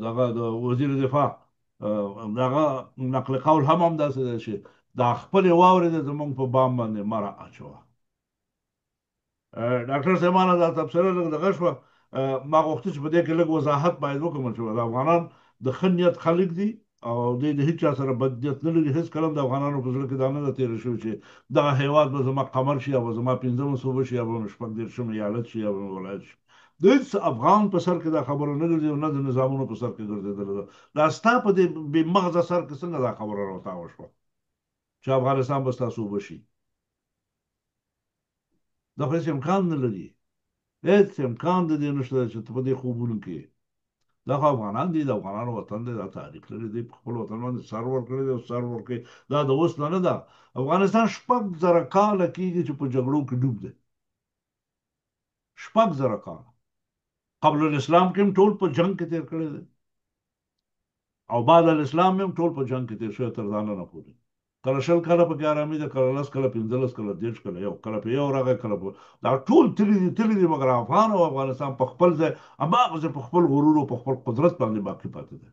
دغه د وزیر دفاع دغه نقل قول هم همداسې دی چې دا خپلې واورې د زموږ په بام باندې مه را اچوه. ډاکټر صاحب، مانه دا تبصره لږ دغه شوه. ما غوښتل چې په دې کې لږ وضاحت باید وکړم چې د افغانان د ښه نیت خلک دي او دوی د هیچا سره بد نیت نه لري. هیڅ کله هم د افغانانو په زړه کې دا نه ده تېره شوې چې دغه هیواد به زما قمر شي یا به زما پنځمه صوبه شي یا به مې 36 ایالت شي یا به مې ولایت شي. د هیڅ افغان په سر کې دا خبره نه ګرځي او نه د نظامونو په سر کې ګرځېدلې ده. دا ستا په دې بې مغزه سر کې څنګه دا خبره راوتاوه شوه چې افغانستان به ستا صوبه شي؟ دا خو هیڅ امکان نه لري، هیڅ امکان د دې نشته چې ته په دې خوبونو کې. دا خو افغانان دي، د افغانانو وطن دی، دا تاریخ لري. دوی په خپل وطن باندې سر ورکړی دی او سر ورکړي. دا د اوس نه نه ده. افغانستان 6000 کاله کېږي چې په جګړو کې ډوب دی، 6000 کاله. قبل الاسلام کې هم ټول په جنګ کې تېر کړی دی او بعد الاسلام هم ټول په جنګ کې تېر شوی تر ځانه نه پورې. کله 20 کاله پکې آرامي ده، کله 10، کله 15، کله 30، کله یو، کله په یو راغی، کله په دا ټول تللي دي، تللي دي. مګر افغان او افغانستان په خپل ځای هماغسې په خپل غرور او په خپل قدرت باندې باقي پاتې دی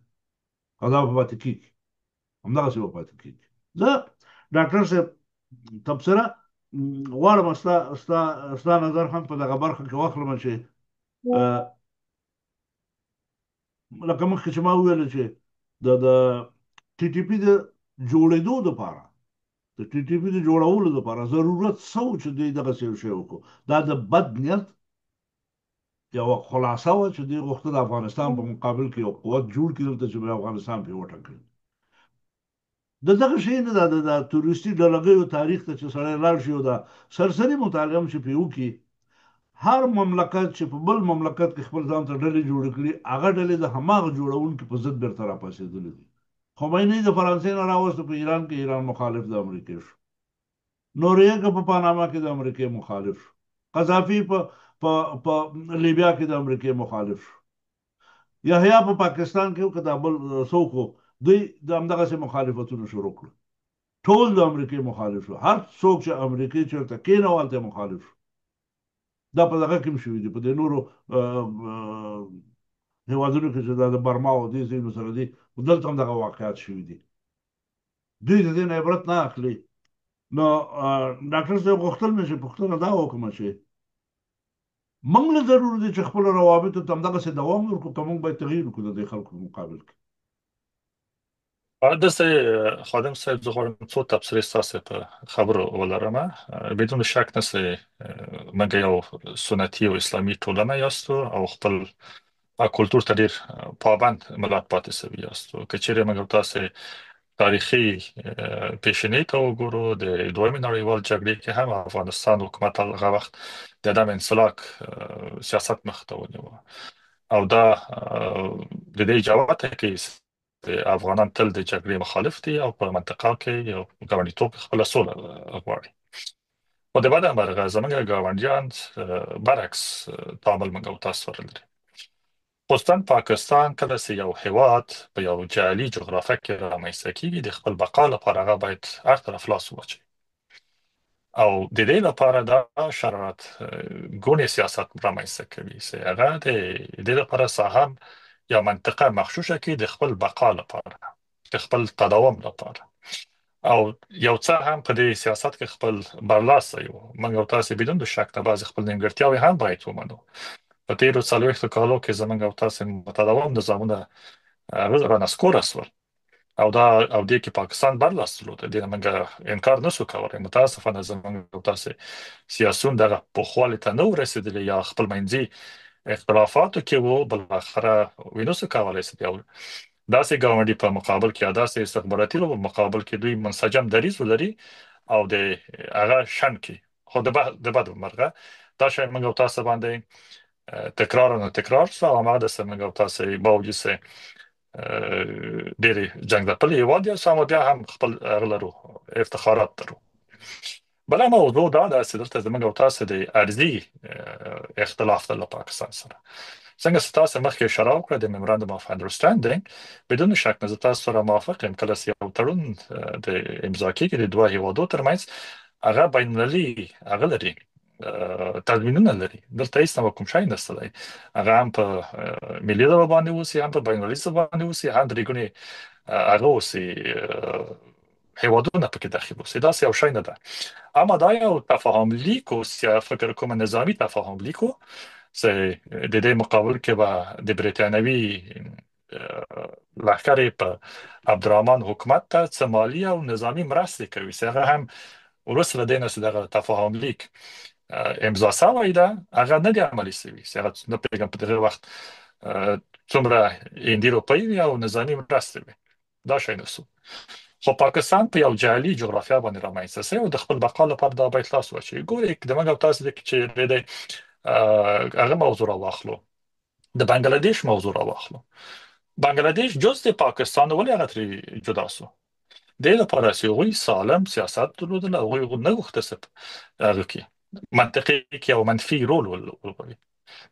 او دا به پاتې کېږي، همدغسې به پاتې کېږي. زه ډاکټر صاحب تبصره غواړم، ستا نظر هم په دغه برخه کې واخلم چې لکه مخکې چې ما وویل چې د ټي ټي پي د جوړېدو دپاره، د ټي ټي پي د جوړولو دپاره ضرورت څه و چې دوی دغسې یو شی وکړو؟ دا د بد نیت یوه خلاصه وه چې دوی غوښتل د افغانستان په مقابل کې یو قوت جوړ کړي دلته چې بیا افغانستان پرې وټکوي. د دغه شی نه ده. د تروریستي ډلګیو تاریخ ته چې سړی لاړ شي او دا سرسري مطالعه هم چې پرې وکړي، هر مملکت چې په بل مملکت کې خپل ځان ته ډلې جوړې کړي، هغه ډلې د هماغه جوړونکي په ضد بېرته راپاڅېدلې دي. خمیني د فرانسې نه راوسته په ایران کې، ایران مخالف د امریکې شو. نوریګا په پاناما کې د امریکې مخالف شو. قذافي په لیبیا کې د امریکې مخالف شو. یحیی په پاکستان کې که دا بل څوک و، دوی د همدغسې مخالفتونه شروع کړل. ټول د امریکې مخالف شو. هر څوک چې امریکې چېرته کېنول، هلته مخالف شو. دا په دغه کې هم شوي دي، په دې نورو هیوادونو کې چې دا د برما او دې ځایونو سره دي، دلته هم دغه واقعات شوي دي. دوی د دې نه عبرت نه اخلي. نو ډاکټر صاحب، غوښتل مې چې پوښتنه دا وکړم چې موږ له ضرور دي چې خپلو روابطو ته همدغسې دوام ورکړو، که موږ باید تغییر وکړو د دې خلکو په مقابل کې؟ داسې خادم صاحب، زه غواړم څو تبصرې ستاسو په خبرو ولرم. بدون شک نه سي موږ یو سنتي او اسلامي ټولنه یاستو او خپل کلتور ته ډیر پابند ملت پاتې سوي یاستو. که چیرې موږ تاسو تاریخي پیشینې ته وګورو، د دویمې نړیوال جګړې کې هم افغانستان حکومت هغه وخت د عدم انسلاک سیاست مخ ته ونیو، او دا د دې جواب کې افغانان تل د جګړې مخالف دي او په منطقه کې یو ګاونډیتوب خپل سوله غواړي. خو د بده مرغه زمونږ ګاونډیان برعکس تعامل موږ او تاسو سره لري. خصوصا پاکستان، کله چې یو هیواد په یو جعلي جغرافیه کې رامنځته کیږي، د خپل بقا لپاره هغه باید هر طرف لاس واچوي، او د دې لپاره دا شرارت ګونې سیاست رامنځته کوي چې هغه د دې لپاره ساحه یا منطقه مخشوشه کې د خپل بقا لپاره، د خپل تداوم لپاره، او یو څه هم په دې سیاست کې خپل برلاسی یو. موږ او تاسو بدون د شک نه بعضې خپل نیمګړتیاوې هم باید ومنو. په تیرو 40 کالو کې زمونږ او تاسو متداوم نظامونه هغه رانسکوره سول، او دا او دې کې پاکستان برلاس درلود، دې نه موږ انکار نسو کولای. متاسفانه زمونږ او تاسو سیاسيون دغه پوخوالي ته نه ورسېدلي یا خپل منځي اختلافاتو کې وو، بالاخره وینسو کولای سي یو داسې ګاونډي په مقابل کې یا داسې استخباراتي لوبو په مقابل کې دوی منسجم دریځ ولري او د هغه شنډ کړي. خو د بد مرغه دا شی موږ او تاسو باندې تکرار نه تکرار سو، او هغه د موږ او تاسو باوجود سه ډېر جنگ ځپلې هیواد یو، سم بیا هم خپل هغه لرو، افتخارات لرو. بله موضوع دا ده چې دلته زموږ او تاسو د ارضي اختلاف ده له پاکستان سره. څنګه چې تاسو مخکې اشاره وکړه د میمورندم اف انډرستانډینګ، بدون شک نه زه تاسو سره موافق یم. کله چې یو تړون د امضا کېږي د دوه هیوادو ترمنځ، هغه بین المللي هغه لري، تضمینونه لري. دلته هیڅ نوع کوم شی نشته دی، هغه هم په ملي ژبه باندې اوسي، هم په بین المللي ژبه باندې اوسي، هم درې ګونې هغه اوسي، هیوادونه پکې داخل اوسي، داسې یو شی نه ده. اما دا یو تفاهم لیک اوس یا فکر کوم نظامی تفاهم لیک چې د دې مقابل کې به د بریتانوي لښکرې په عبدالرحمن حکومت ته څه مالی او نظامی مرستې کوي، چې هغه هم وروسته له دې نه چې دغه تفاهم لیک امضا سوی ده هغه نه دی عملي سوي، چې هغه نه پوهېږم په دغه وخت څومره هندي روپۍ وي او نظامي مرستې وي، دا شی نه سو. خو پاکستان په یو جعلي جغرافیا باندې رامنځته سوی او د خپل بقا لپاره دا باید لاس واچوي. ګورئ د موږ او تاسو د چې دی هغه موضوع راواخلو، د بنگلاديش موضوع راواخلو. بنگلاديش جز د پاکستان، ولې هغه ترې جدا سو؟ دې لپاره چې هغوی سالم سیاست درلودل، هغوی نه غوښته چې هغه کې منطقي کې یو منفي رول ولوبوي.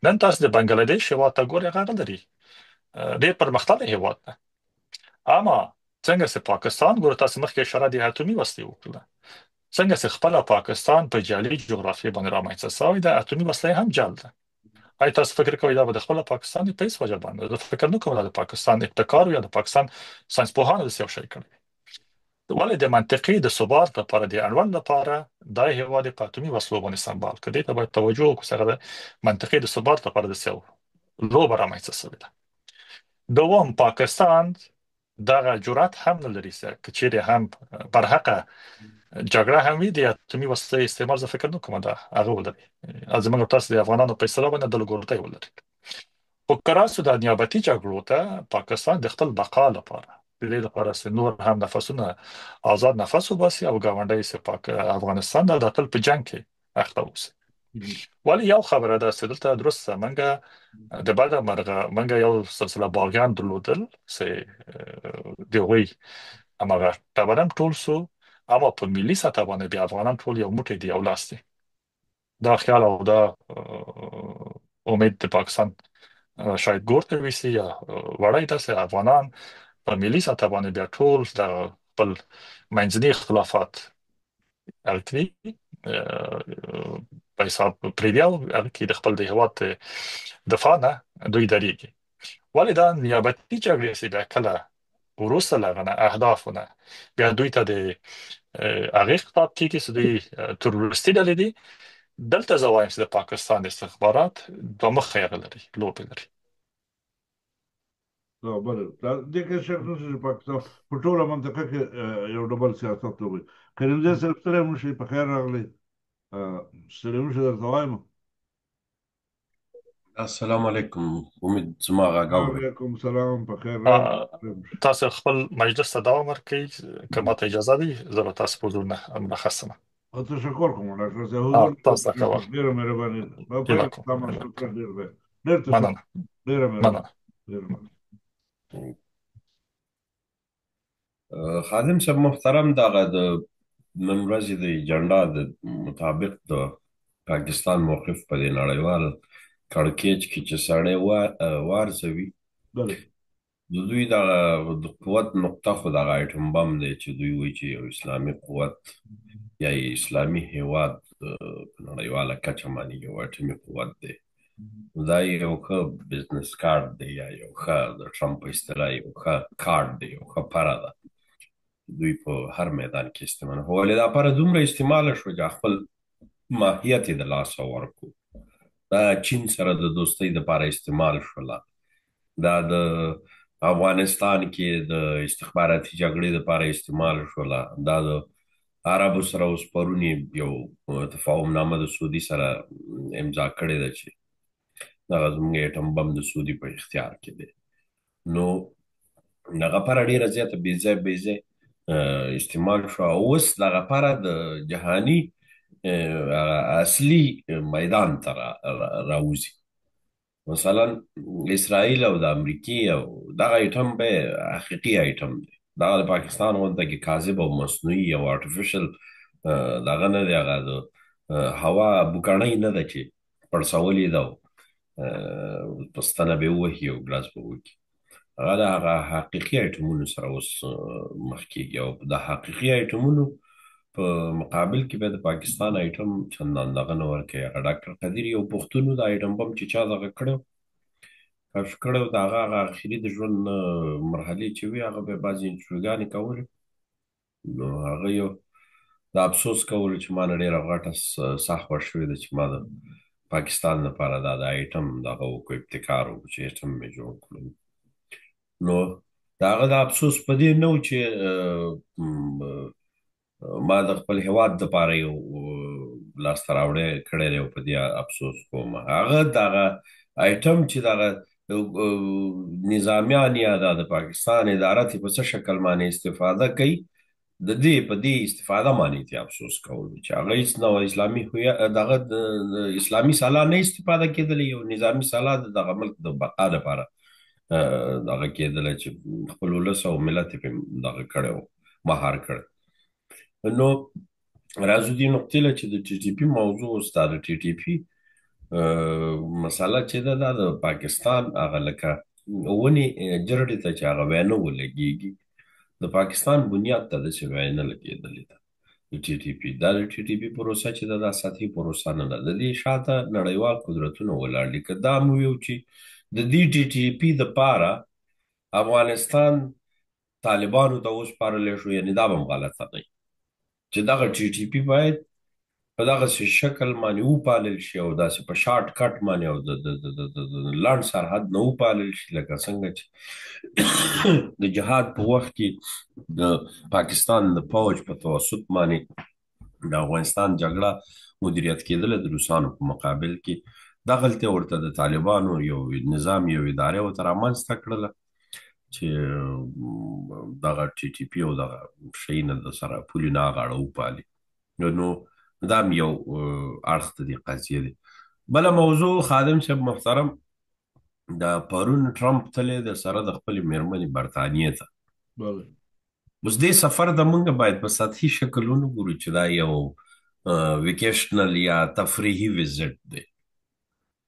نن تاسو د بنگلاديش هیواد ته ګورئ، هغه لري ډیر پرمختللی هیواد ده. اما څنګه چې پاکستان ګوره، تاسو مخکې اشاره د اتومي وسلې وکړه، څنګه چې خپله پاکستان په جعلي جغرافیې باندې رامنځته شوی ده، اتومي وسله هم جعل ده. آیا تاسو فکر کوئ دا به د خپل پاکستان په هیڅ وجه باندې؟ زه فکر نه کوم دا د پاکستان ابتکار یا د پاکستان ساينس پوهانو داسې یو شی کړی. ولې د منطقې د ثبات لپاره، د اړوند لپاره دا هیواد په اتومي وسلو باندې سمبال کړي، دې ته باید توجه وکړو. څنګه د منطقې د ثبات لپاره د یو لوبه رامنځته شوې ده. دوم، پاکستان دغه جرأت هم نه لري چې که چیرې هم برحقه جګړه هم وي د اتومي وسلې استعمال زه فکر نه کوم دا هغه ولري، زموږ تاسو د افغانانو په اصطلاح باندې د لګورتۍ ولري. خو که راسو د نیابتي جګړو ته، پاکستان د خپل بقا لپاره، د دې لپاره چې نور هم نفسونه آزاد نفس وباسي او ګاونډی سي پاک افغانستان دا تل په جنگ کې اخته اوسي. ولی یو خبره ده چې دلته درسته منګه د بده مرغه منګه یو سلسله باغیان درلودل چې د هغوی هماغه ټبرم ټول سو، اما په ملي سطح باندې بیا افغانان ټول یو موټی دي او لاس دي. دا خیال او دا امید د پاکستان شاید ګور ته ویسي یا وړی داسې افغانان په ملي سطح باندې بیا ټول د خپل منځني اختلافات هغه کړي په حساب پرېږدي او هغه کې د خپل د هیواد دفاع نه دوی درېږي. ولې دا نیابتي جګړې چې بیا کله وروسته له هغه نه اهدافونه بیا دوی ته د هغې خطاب کېږي چې دوی تروریستي ډلې دي. دلته زه وایم چې د پاکستان استخبارات دوه مخه هغه لري، لوبې لري. دا بله دا دې کې شک نشته چې پاکستان په ټوله منطقه کې یو ډبل سیاست لوبوي. کریمزی صاحب، ستړی مه شئ، په خیر راغلی. ستړی مه شئ درته وایم. السلام علیکم، امید زما غږ اورئ؟ وعلیکم سلام، په خیر راغلی. ستړی مه شئ. تاسو خپل مجلس ته دوام ورکړئ، که ماته اجازه دی زه به تاسو په حضور نه مرخص سم. او تشکر کوم ډاکټر صاحب، حضور تاسو ته تشکر، کوه. ډېره مهرباني ده. هیله پیل کوم، ستا هیله مشروطیت کوم. ډېر دی. ډېر تشکر، مننه. ډېره مهرباني، مننه. ډېره مننه. خادم صاحب محترم، دغه د نن ورځې د ایجنډا د مطابق د پاکستان موقف په دې نړیوال کړکېچ کې چې سړی وارزوي، بله. د دوی دغه د قوت نقطه خو دغه ایټم بم دی چې دوی وایي چې یو اسلامي قوت یا اسلامي هیواد په نړیواله کچه باندې یو اټمي قوت دی. دا یو ښه بزنس کارت دی، یا یو ښه د ټرمپ په اصطلاح یو ښه کارت دی، یو ښه پره ده دوی په هر میدان کې استعمال. خو ولې دا پره دومره استعمال شو چې خپل ماهیت یې د لاسه ورکړو؟ دا چین سره د دوستۍ دپاره استعمال شوله، دا د افغانستان کې د استخباراتي جګړې لپاره استعمال شوله، دا د عربو سره اوس پرون یې یو تفاهم نامه د سعودي سره امضا کړې ده چې دغه زموږ اټم بم د سعودي په اختیار کې دی. نو دغه پره ډېره زیاته بې ځای استعمال شو، او اوس دغه پره د جهاني اصلي میدان ته راوځي. مثلا اسرائیل او د امریکې او دغه ایټم به حقیقي ایټم دی، دغه د پاکستان غونته کې کاذب او مصنوعي او آرټیفیشل دغه نه دی، هغه د هوا بوکڼۍ نه ده چې پړسولې ده او په ستنه به ووهي او ګلاس به وکړي. هغه د هغه حقیقي ایټمونو سره اوس مخ کېږي، او د حقیقي ایټمونو په مقابل کې به د پاکستان ایټم چندان دغه نه ورکوي. هغه ډاکټر قدیر یو پښتون و، د ایټم بم چې چا دغه کړی، کشف کړی و، د هغه هغه اخري د ژوند مرحلې چې وې، هغه به بعضې انټرویوګانې کولې، نو هغه یو د افسوس کولو چې ما نه ډېره غټه سهوه شوې ده چې ما د پاکستان لپاره دا د ایټم دغه وکړو، ابتکار وکړو چې ایټم مې جوړ کړو. نو د هغه د افسوس په دې نه و چې ما د خپل هیواد لپاره یو لاسته راوړی کړی دی او په دې افسوس کوم. هغه دغه ایټم چې دغه نظامیان یا د پاکستان اداره ترې په څه شکل باندې استفاده کوي، د دې په دې استفاده باندې ته افسوس کولو چې هغه هیڅ نوع اسلامي دغه اسلامي سلاح نه استفاده کېدلې، یو نظامي سلاح د دغه ملک د بقا لپاره دغه کېدله چې خپل ولس او ملت یې پرې دغه کړی و، مهار کړی. نو راځو دې نقطې له چې د ټي ټي پي موضوع اوس دا د ټي ټي پي مسله چې ده، دا د پاکستان هغه لکه ونې جرړې ته چې هغه وینه ولګېږي، د پاکستان بنیاد ته داسې وینه لګېدلې ده د ټي ټي پي. دا د ټي ټي پي پروسه چې ده، دا سطحي پروسه نه ده، د دې شاته نړیوال قدرتونه ولاړ دي. که دا مو ویو چې د دې ټي ټي پي دپاره افغانستان طالبانو ته وسپارل شو، یعنی دا به هم غلطه نه چې دغه ټي ټي پي باید په دغسې شکل باندې وپالل شي او داسې په شارټ کټ باندې او د لنډ سرحد نه وپالل شي، لکه څنګه چې د جهاد په وخت کې د پاکستان د پوج په توسط باندې د افغانستان جګړه مدیریت کېدله د روسانو په مقابل کې، دغلته ورته د طالبانو یو نظام، یو اداره ورته رامنځته کړله چې دغه ټي ټي پي او دغه شیونه د سره پولې نه غاړه وپالي. نو دا هم یو اړخ د دې قضیې دی. بله موضوع خادم صاحب محترم، د پرون ټرمپ تللی د سره د خپلې میرمنې برتانیې ته. بله. اوس دې سفر د مونږ باید په سطحي شکل ونه ګورو چې دا یو ویکیشنل یا تفریحي وزټ دی.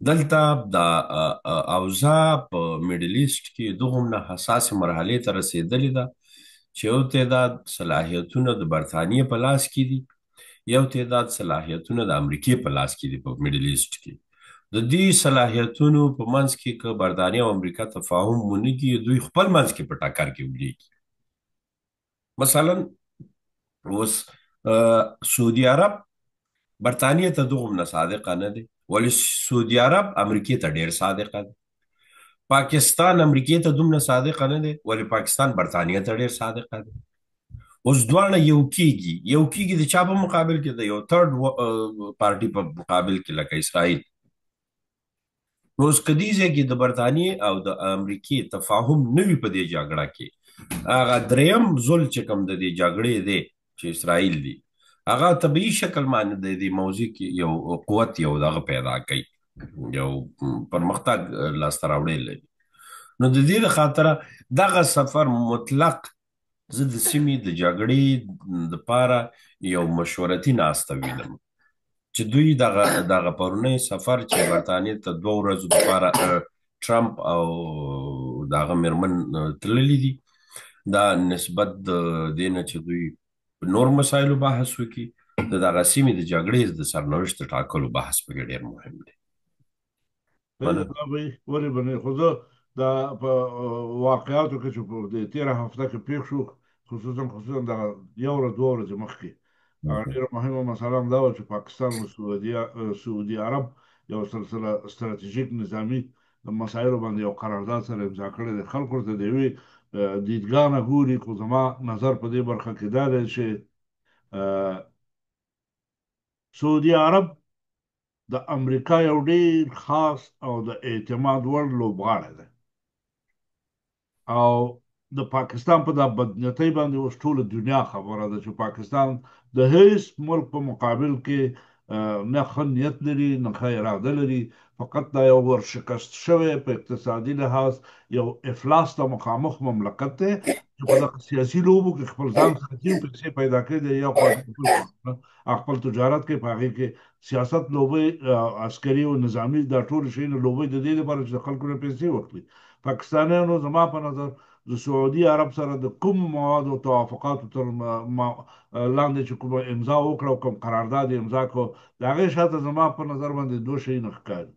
دلته د اوضاع په میډل ایسټ کې دغومره حساسې مرحلې ته رسېدلې ده چې یو تعداد صلاحیتونه د برتانیې په لاس کې دي، یو تعداد صلاحیتونه د امریکې په لاس کې دي په میډل ایسټ کې. د دې صلاحیتونو په منځ کې که برتانیا او امریکا تفاهم ونه کړي، دوی خپل منځ کې په ټکر کې ولېږي. مثلا اوس سعودي عرب برتانیې ته دومره صادقه نه دی، ولې سعودي عرب امریکې ته ډېر صادقه دی. پاکستان امریکې ته دومره صادقه نه دی، ولې پاکستان برتانیې ته ډېر صادقه دی. اوس دواړه یو کیږي، یو کیږي د چا په مقابل کې؟ د یو تھرډ پارټي په مقابل کې، لکه اسرائیل. نو اوس که دې ځای کې د برتانیې او د امریکې تفاهم نه وي په دې جګړه کې، هغه دریم ځل چې کوم د دې جګړې دی چې اسرائیل دی، هغه طبیعي شکل باندې د دې موضوع کې یو قوت یو دغه پیدا کوي، یو پرمختګ لاسته راوړی لري. نو د دې لخاطره دغه سفر مطلق زه د سیمې د جګړې دپاره یو مشورتي ناسته وینم چې دوی دغه پرونی سفر چې برتانیې ته 2 ورځو دپاره ټرمپ او دغه میرمن تللي دي، دا نسبت د دې نه چې دوی په نور مسایلو بحث وکړي، د دغه سیمې د جګړې د سرنوشت د ټاکلو بحث پکې ډېر مهم دی. ولې به نه؟ خو زه دا په واقعاتو کې چې په دې تېره هفته کې پېښ شو، خصوصا دغه یو ورځ 2 ورځې مخکې، هغه ډېره مهمه مسله هم دا وه چې پاکستان او سعودي عرب یو سلسله ستراتیژیک نظامي مسایلو باندې یو قرارداد سره امضا کړی دی. خلک ورته د یوې دیدګاه نه ګوري، خو زما نظر په دې برخه کې دا دی چې سعودي عرب د امریکا یو ډېر خاص او د اعتماد وړ لوبغاړی دی او د پاکستان په دا بدنیتۍ باندې اوس ټوله دنیا خبره ده چې پاکستان د هیڅ ملک په مقابل کې نه ښه نیت لري نه ښه اراده لري، فقط دا یو ورشکست شوی په اقتصادي لحاظ یو افلاس ته مخامخ مملکت دی چې په دغه سیاسي لوبو کې خپل ځان ساتي او پیسې پیدا کوي د یو خوا بل خوا خپل تجارت کوي، په هغې کې سیاست لوبې، عسکري او نظامي دا ټول شیونه لوبې د دې لپاره چې د خلکو نه پیسې واخلي. پاکستانیانو زما په نظر د سعودي عرب سره د کوم موادو توافقاتو تر لاندې چې کومه امضا وکړه او کوم قرارداد یې امضا کړو، د هغې شاته زما په نظر باندې دوه شیونه ښکاري.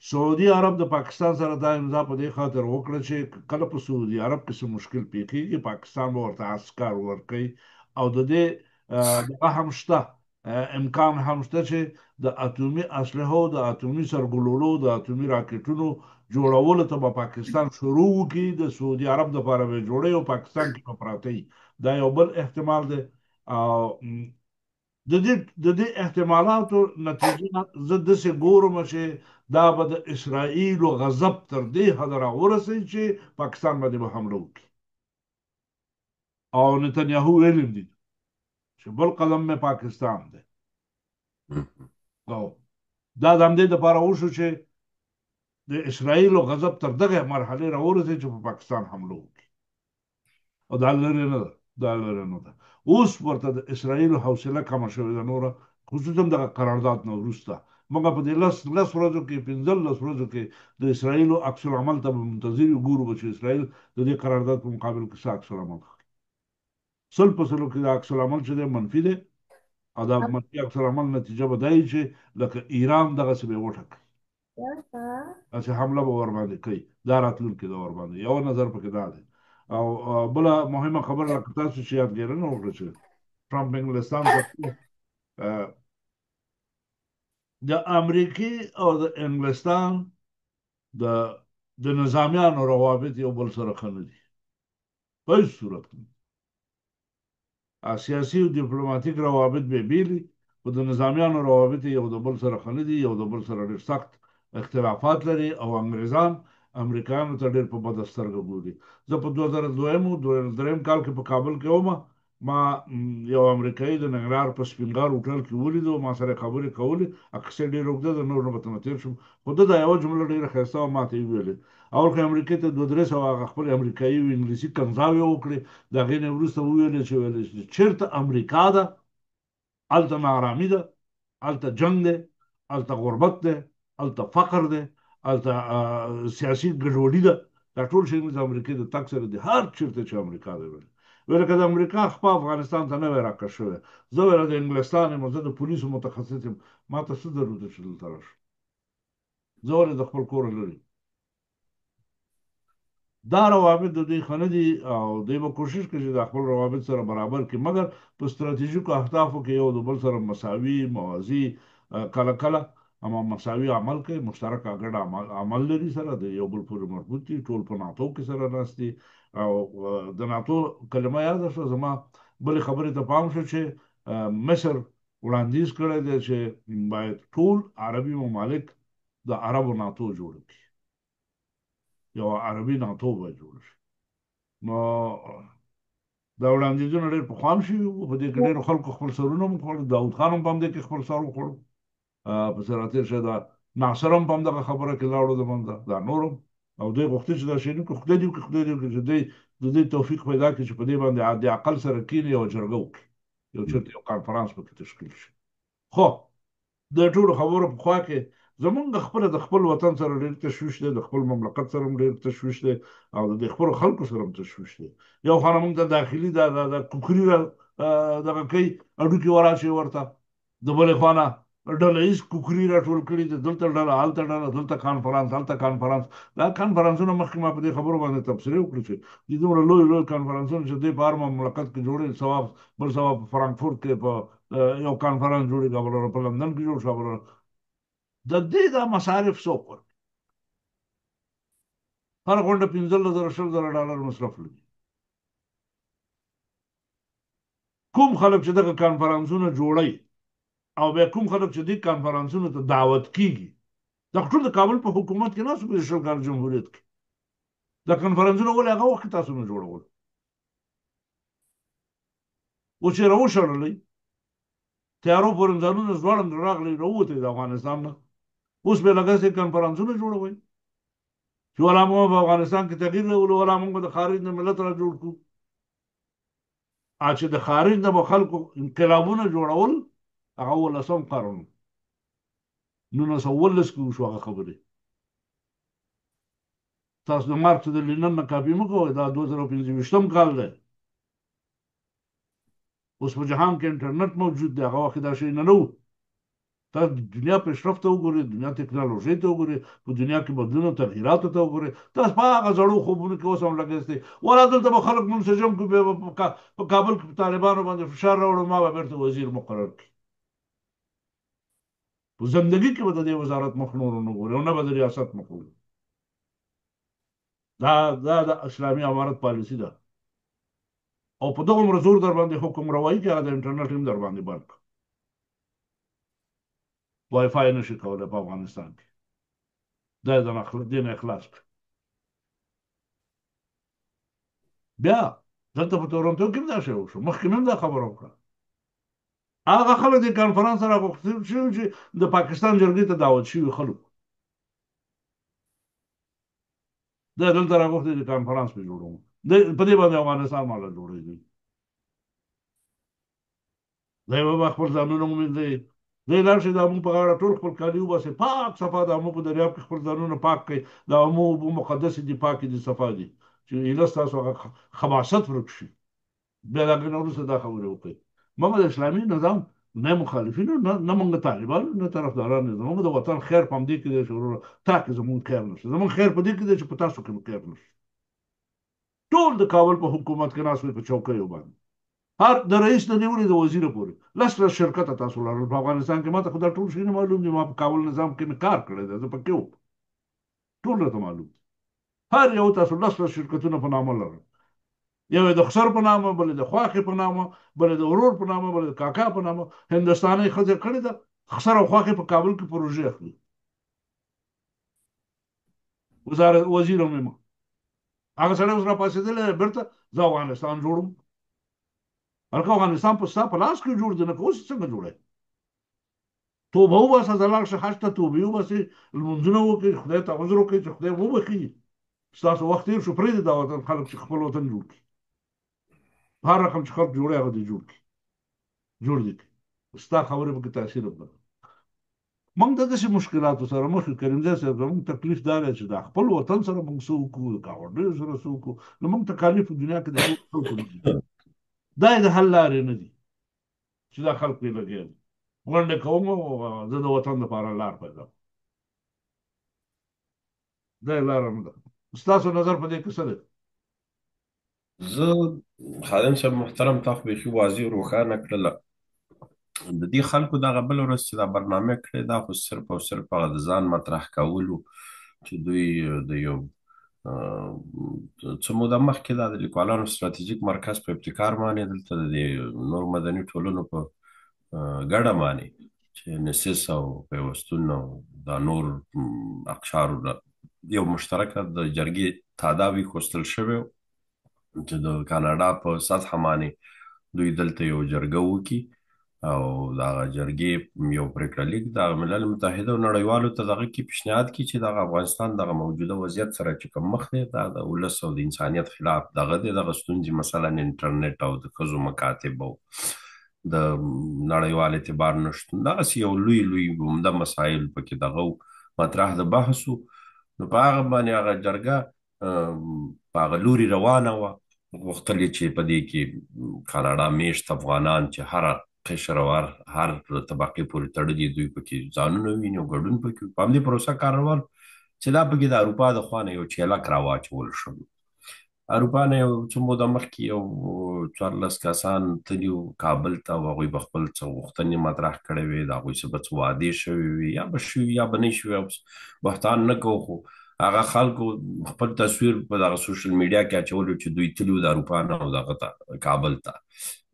سعودي عرب د پاکستان سره دا امضا په دې خاطر وکړه چې کله په سعودي عرب کې څه مشکل پیښیږي پاکستان به ورته عسکر ورکوي، او د دې دغه هم شته، امکان هم شته چې د اتومي اسلحو، د اتومي سرګلولو، د اتومي راکټونو جوړولو ته به پاکستان شروع وکړي، د سعودي عرب دپاره به یې جوړوي او پاکستان کې به پراته وي. دا یو بل احتمال دی. او د دې احتمالاتو نتیجه زه داسې ګورم چې دا به د اسرائیل غضب تر دې حده راورسوي چې پاکستان باندې به حمله وکړي. او نتنیاهو ویلي دي چې بل قدم مې پاکستان دی. او دا د همدې دپاره وشو چې د اسرائیل غضب تر دغه مرحلې راورسوي چې په پاکستان حمله وکړي. او دا لرې نه ده، دا لرې نه ده. اوس ورته د اسرائیل حوصله کمه شوې ده نوره، خصوصا دغه قرارداد نه وروسته. موږ په دې لس ورځو کې، 15 ورځو کې د اسرائیل عکس العمل ته به منتظر یو، ګورو به چې اسرائیل د دې قرارداد په مقابل کې څه عکس العمل ښيي. 100 په 100 کې دا عکس العمل چې دی منفي دی، او دا منفي عکس العمل نتیجه به دا وي چې لکه ایران دغسې به یې وټکوي، داسې حمله به ورباندې کوي. دا راتلونکې ده ورباندې، یو نظر پکې دا دی. او بله مهمه خبره لکه تاسو چې یادګېرنه وکړه چې ټرمپ انګلستان ته د امریکې او د انګلستان د نظامیانو روابط یو بل سره ښه نه دي، په هیڅ صورت کې. سیاسي او دیپلوماتیک روابط به بیلي، خو د نظامیانو روابط یو د بل سره ښه نه دي، یو د بل سره ډېر سخت اختلافات لري، او انګریزان امریکایانو ته ډېر په بده سترګه ګوري. زه په 2002 2003 کال کې په کابل کې وم، ما یو امریکایي د ننګرهار په سپینغار هوټل کې ولیدو، ما سره خبرې کولې، قصې ډېرې اوږده ده، نور نه به ترنه تېر شم، خو ده دا یوه جمله ډېره ښایسته وه، ما ته یې وویلې. اول خو امریکې ته 200-300 هغه خپلې امریکایي او انګلیسي کنځاوې وکړې، د هغې نه وروسته وویلې چې ویلې چې چېرته امریکا ده هلته ناارامي ده، هلته جنګ دی، هلته غربت دی، هلته فقر دی، هلته سیاسي ګډوډي ده. دا ټول شیونه د امریکې د تګ سره دي، هر چېرته چې امریکا دی. ویل که د امریکا خپه افغانستان ته نه وی راکش شوی، زه ویله د انګلستان یم، زه د پولیسو متخصص یم، ما ته څه ضرورت چې دلته راشم. زه ولې د خپل کوره لرې؟ دا روابط د دوی ښه نه دي او دوی به کوشش کوي چې دا خپل روابط سره برابر کړي، مګر په ستراتیژیکو اهدافو کې یو د بل سره مساوي، موازي، کله کله اما مساوي عمل کوي، مشترک ګډ عمل لري سره، د یو بل پورې مربوط دي، ټول په ناتو کې سره ناست دي. او د ناتو کلمه یاده شوه، زما بلې خبرې ته پام شو چې مصر وړاندیز کړی دی چې باید ټول عربي ممالک د عربو ناتو جوړ کړي، یو عربي ناتو باید جوړ شي. نو دا وړاندیزونه ډېر پخوا هم شوي وو، په دې کې ډېرو خلکو خپل سرونه هم وخوړل، داود خان هم په همدې کې خپل سر وخوړو، په سر راتېر شوی، دا ناصر هم په همدغه خبره کې لاړو د منځه، دا نور هم. او دوی غوښتل چې دا شی نه کړي، خدای دې وکړي، خدای دې وکړي چې دوی د دې توفیق پیدا کړي چې په دې باندې عادي عقل سره کښېني او جرګه وکړي، یو چېرته یو کانفرانس پکې تشکیل شي. خو د ټولو خبرو په خوا کې زمونږ خپله د خپل وطن سره ډېر تشویش دی، د خپل مملکت سره هم ډېر تشویش دی، او د دې خپلو خلکو سره هم تشویش دی. یو خوا نه مونږ ته داخلي دا کوکري را دغه کوي، هډوکي وراچوي ورته، د بلې خوا نه ډله ییز کوکري راټول کړي دي، دلته ډله، هلته ډله، دلته کانفرانس، هلته کانفرانس. دا کانفرانسونه مخکې ما په دې خبرو باندې تبصرې وکړې چې دې دومره لوی لوی کانفرانسونه چې دوی په هر مملکت کې جوړوي، سبا بل سبا په فرانکفورت کې په یو کانفرانس جوړېږي، بل ورځ په لندن کې جوړ شو، بل ورځ د دې دا مصارف څوک ورکوي؟ هر غونډه 15,000 20,000 ډالر مصرف لري. کوم خلک چې دغه کانفرانسونه جوړوي او بیا کوم خلک چې دې کانفرانسونو ته دعوت کیږي، دا ټول د کابل په حکومت کې ناست وو په 20 کال جمهوریت کې. دا کانفرانسونه ولې هغه وخت کې تاسو نه جوړول؟ اوس چې راوشړلئ، تیارو پورې ځانونه ځوړند راغلئ، راووتئ د افغانستان نه، اوس بیا لږه کانفرانسونه جوړوئ چې ولا موږ په افغانستان کې تغییر راولو، ولا موږ د خارج نه ملت را جوړ کړو. چې د خارج نه به خلکو انقلابونه جوړول، هغه 19 قرن، 1917 کې وشو هغه خبرې. تاسو د مارکس د لینن نه کاپي مه کوئ، دا 2025 کال دی. اوس په جهان کې انټرنیټ موجود دی، هغه وخت دا شی نه وو. تاسو د دنیا پیشرفت ته وګورئ، دنیا ټکنالوژۍ ته وګورئ، په دنیا کې بدلون او تغییراتو ته وګورئ. تاسو په هغه زړو خوبونو کې اوس هم لګېستئ، ولا دلته به خلک منسجم کړو، بیا به په کابل کې په طالبانو باندې فشار راوړو، ما به بېرته وزیر مقرر کړي. په زندګي کې به د دې وزارت مخ نور نه ګوري او نه به د ریاست مخ وګوري. دا د اسلامي امارت پالیسي ده، او په دغه عمر زور در باندې حکم روایي کې هغه د انټرنیټ هم در باندې بند کړ. وای فای نشي کولی په افغانستان کې، دا یې دې نه اخلاص کړ. بیا دلته په تورنټو کې هم دا شی وشو، مخکې مې هم دا خبره وکړه. هغه خلک د کانفرانس سره غوښتل شوي چې د پاکستان جرګې ته دعوت شوي خلک، دا دلته راغوښتي د کانفرانس په جوړوم، په دې باندې افغانستان ماله جوړوي. دی به خپل ځانونه ومینځي، دی لاړ شي د امو په غاړه ټول خپل کالي وباسي، پاک صفا د امو په دریاب کې خپل ځانونه پاک کړي، د امو اوبه مقدسې دي، پاکې دي، صفا دي، چې ایله ستاسو هغه خباثت ورک شي. بیا د هغې نه وروسته دا خبرې وکړئ. موږ د اسلامي نظام نه مخالفین یو، نه موږ طالبان یو، نه طرفداران یو. زموږ د وطن خیر په همدې کې دی چې وروره تا کې زموږ خیر نشته، زموږ خیر په دې کې دی چې په تاسو کې خیر نشته. ټول د کابل په حکومت کې ناست وي په چوکیو باندې، هر د رئیس نه نیولې د وزیر پورې لس لس شرکته تاسو لرل په افغانستان کې. ما ته خو دا ټول شیونه معلوم دي، ما په کابل نظام کې مې کار کړی دی، زه پکې وم، ټول راته معلوم دي. هر یو تاسو لس لس شرکتونه په نامه لرل، یو د خسر په نامه، بل د خواښې په نامه، بل د ورور په نامه، بل د کاکا په نامه. هندوستانۍ ښځه کړې ده، خسر او خواښې په کابل کې پروژې اخلي، وزارت وزیر هم یم. هغه سړی اوس راپاڅېدلی دی، بېرته زه افغانستان جوړوم. هلکه افغانستان په ستا په لاس کې جوړ دی، نه که اوس څنګه جوړی؟ توبه وباسه، ځه لاړ شه حج ته، توبې وباسې، لمونځونه وکړي، خدای ته عذر وکړي چې خدای وبخښي، ستاسو وخت تېر شو، پرېږدئ دا وطن خلک چې خپل وطن جوړ کړي. هر رقم چې خلک جوړوي هغه دې جوړ کړي، جوړ دې کړي، ستا خبرې پکې تاثیر هم نه. موږ د داسې مشکلاتو سره مخ یو. کریمزی صاحب، زموږ تکلیف دا دی چې دا خپل وطن سره موږ څه وکړو، د ګاونډیو سره څه وکړو. نو موږ تکالیف په دنیا کې د ټولو خلکو نه دي، دا یې د حل لارې نه دي چې دا خلک پرې لګیا دي. غونډې کوم او زه د وطن دپاره لار پیدا کوم. دا یې لاره نه ده. ستاسو نظر په دې کې څه دی؟ زه خادم صاحب محترم، تا خو بیخي واضح روښانه کړله. د دې خلکو دغه بله ورځ چې دا برنامه کړې، دا خو صرف او صرف هغه د ځان مطرح کولو چې دوی د یو څه موده مخکې دا د لیکوالانو ستراتیژیک مرکز په ابتکار باندې دلته د نور مدني ټولنو په ګډه باندې چې نسیس او پیوستون او دا نور اقشار یو مشترکه د جرګې تاداوي خوستل شوی چې د کاناډا په سطح باندې دوی دلته یو جرګه وکړي او دا جرګې یو پریکړه لیک د ملل متحده او نړیوالو ته دغه کې پیشنهاد کی چې دغه افغانستان دغه موجوده وضعیت سره چې کوم مخ دی، دا د ولس او د انسانیت خلاف دغه دی، دغه ستونزې مثلا انټرنیټ او د ښځو مکاتب او د نړیوال اعتبار نشتون، دغسې یو لوی لوی عمده مسایل پکې دغه مطرح د بحث. نو په هغه باندې هغه جرګه په هغه لوري روانه وه، غوښتل یې چې په دې کې کاناډا میشت افغانان چې هر قشر او هر طبقې پورې تړلي دوی پکې ځانونه ویني او ګډون پکې په همدې پروسه کار روان چې دا پکې د اروپا د خوا نه یو چیلک راواچول شو. اروپا نه یو څه موده مخکې یو 14 کسان تللي وو کابل ته او هغوی به خپل څه غوښتنې مطرح کړې وې، د هغوی څه به څه وعدې شوې وي، یا به شوي یا به نه شوي، بهتان نه کوو، خو هغه خلکو خپل تصویر په دغه سوشل میډیا کې اچولو چې دوی تللي وو د اروپا نه او دغه ته کابل ته،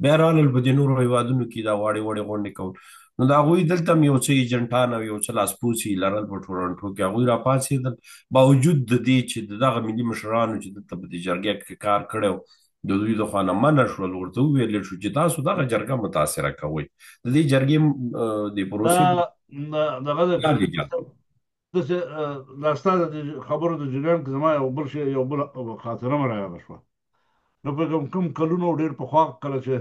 بیا راغلل په دې نورو هیوادونو کې دا واړې وړې غونډې کول. نو د هغوی دلته هم یو څه ایجنټان او یو څه لاسپوڅي لرل په ټورنټو کې، هغوی راپاڅېدل باوجود د دې چې د دغه ملي مشرانو چې دلته په دې جرګه کې کار کړی د دوی د خوا نه منع شول، ورته وویل شو چې تاسو دغه جرګه متاثره کوئ، د دې جرګې د پروسې دغه داسې دا ستا د خبرو د جریان کې زما یو بل شی، یو بل خاطره مې رایاده شوه. نو په کوم کوم کلونو ډېر پخوا کله چې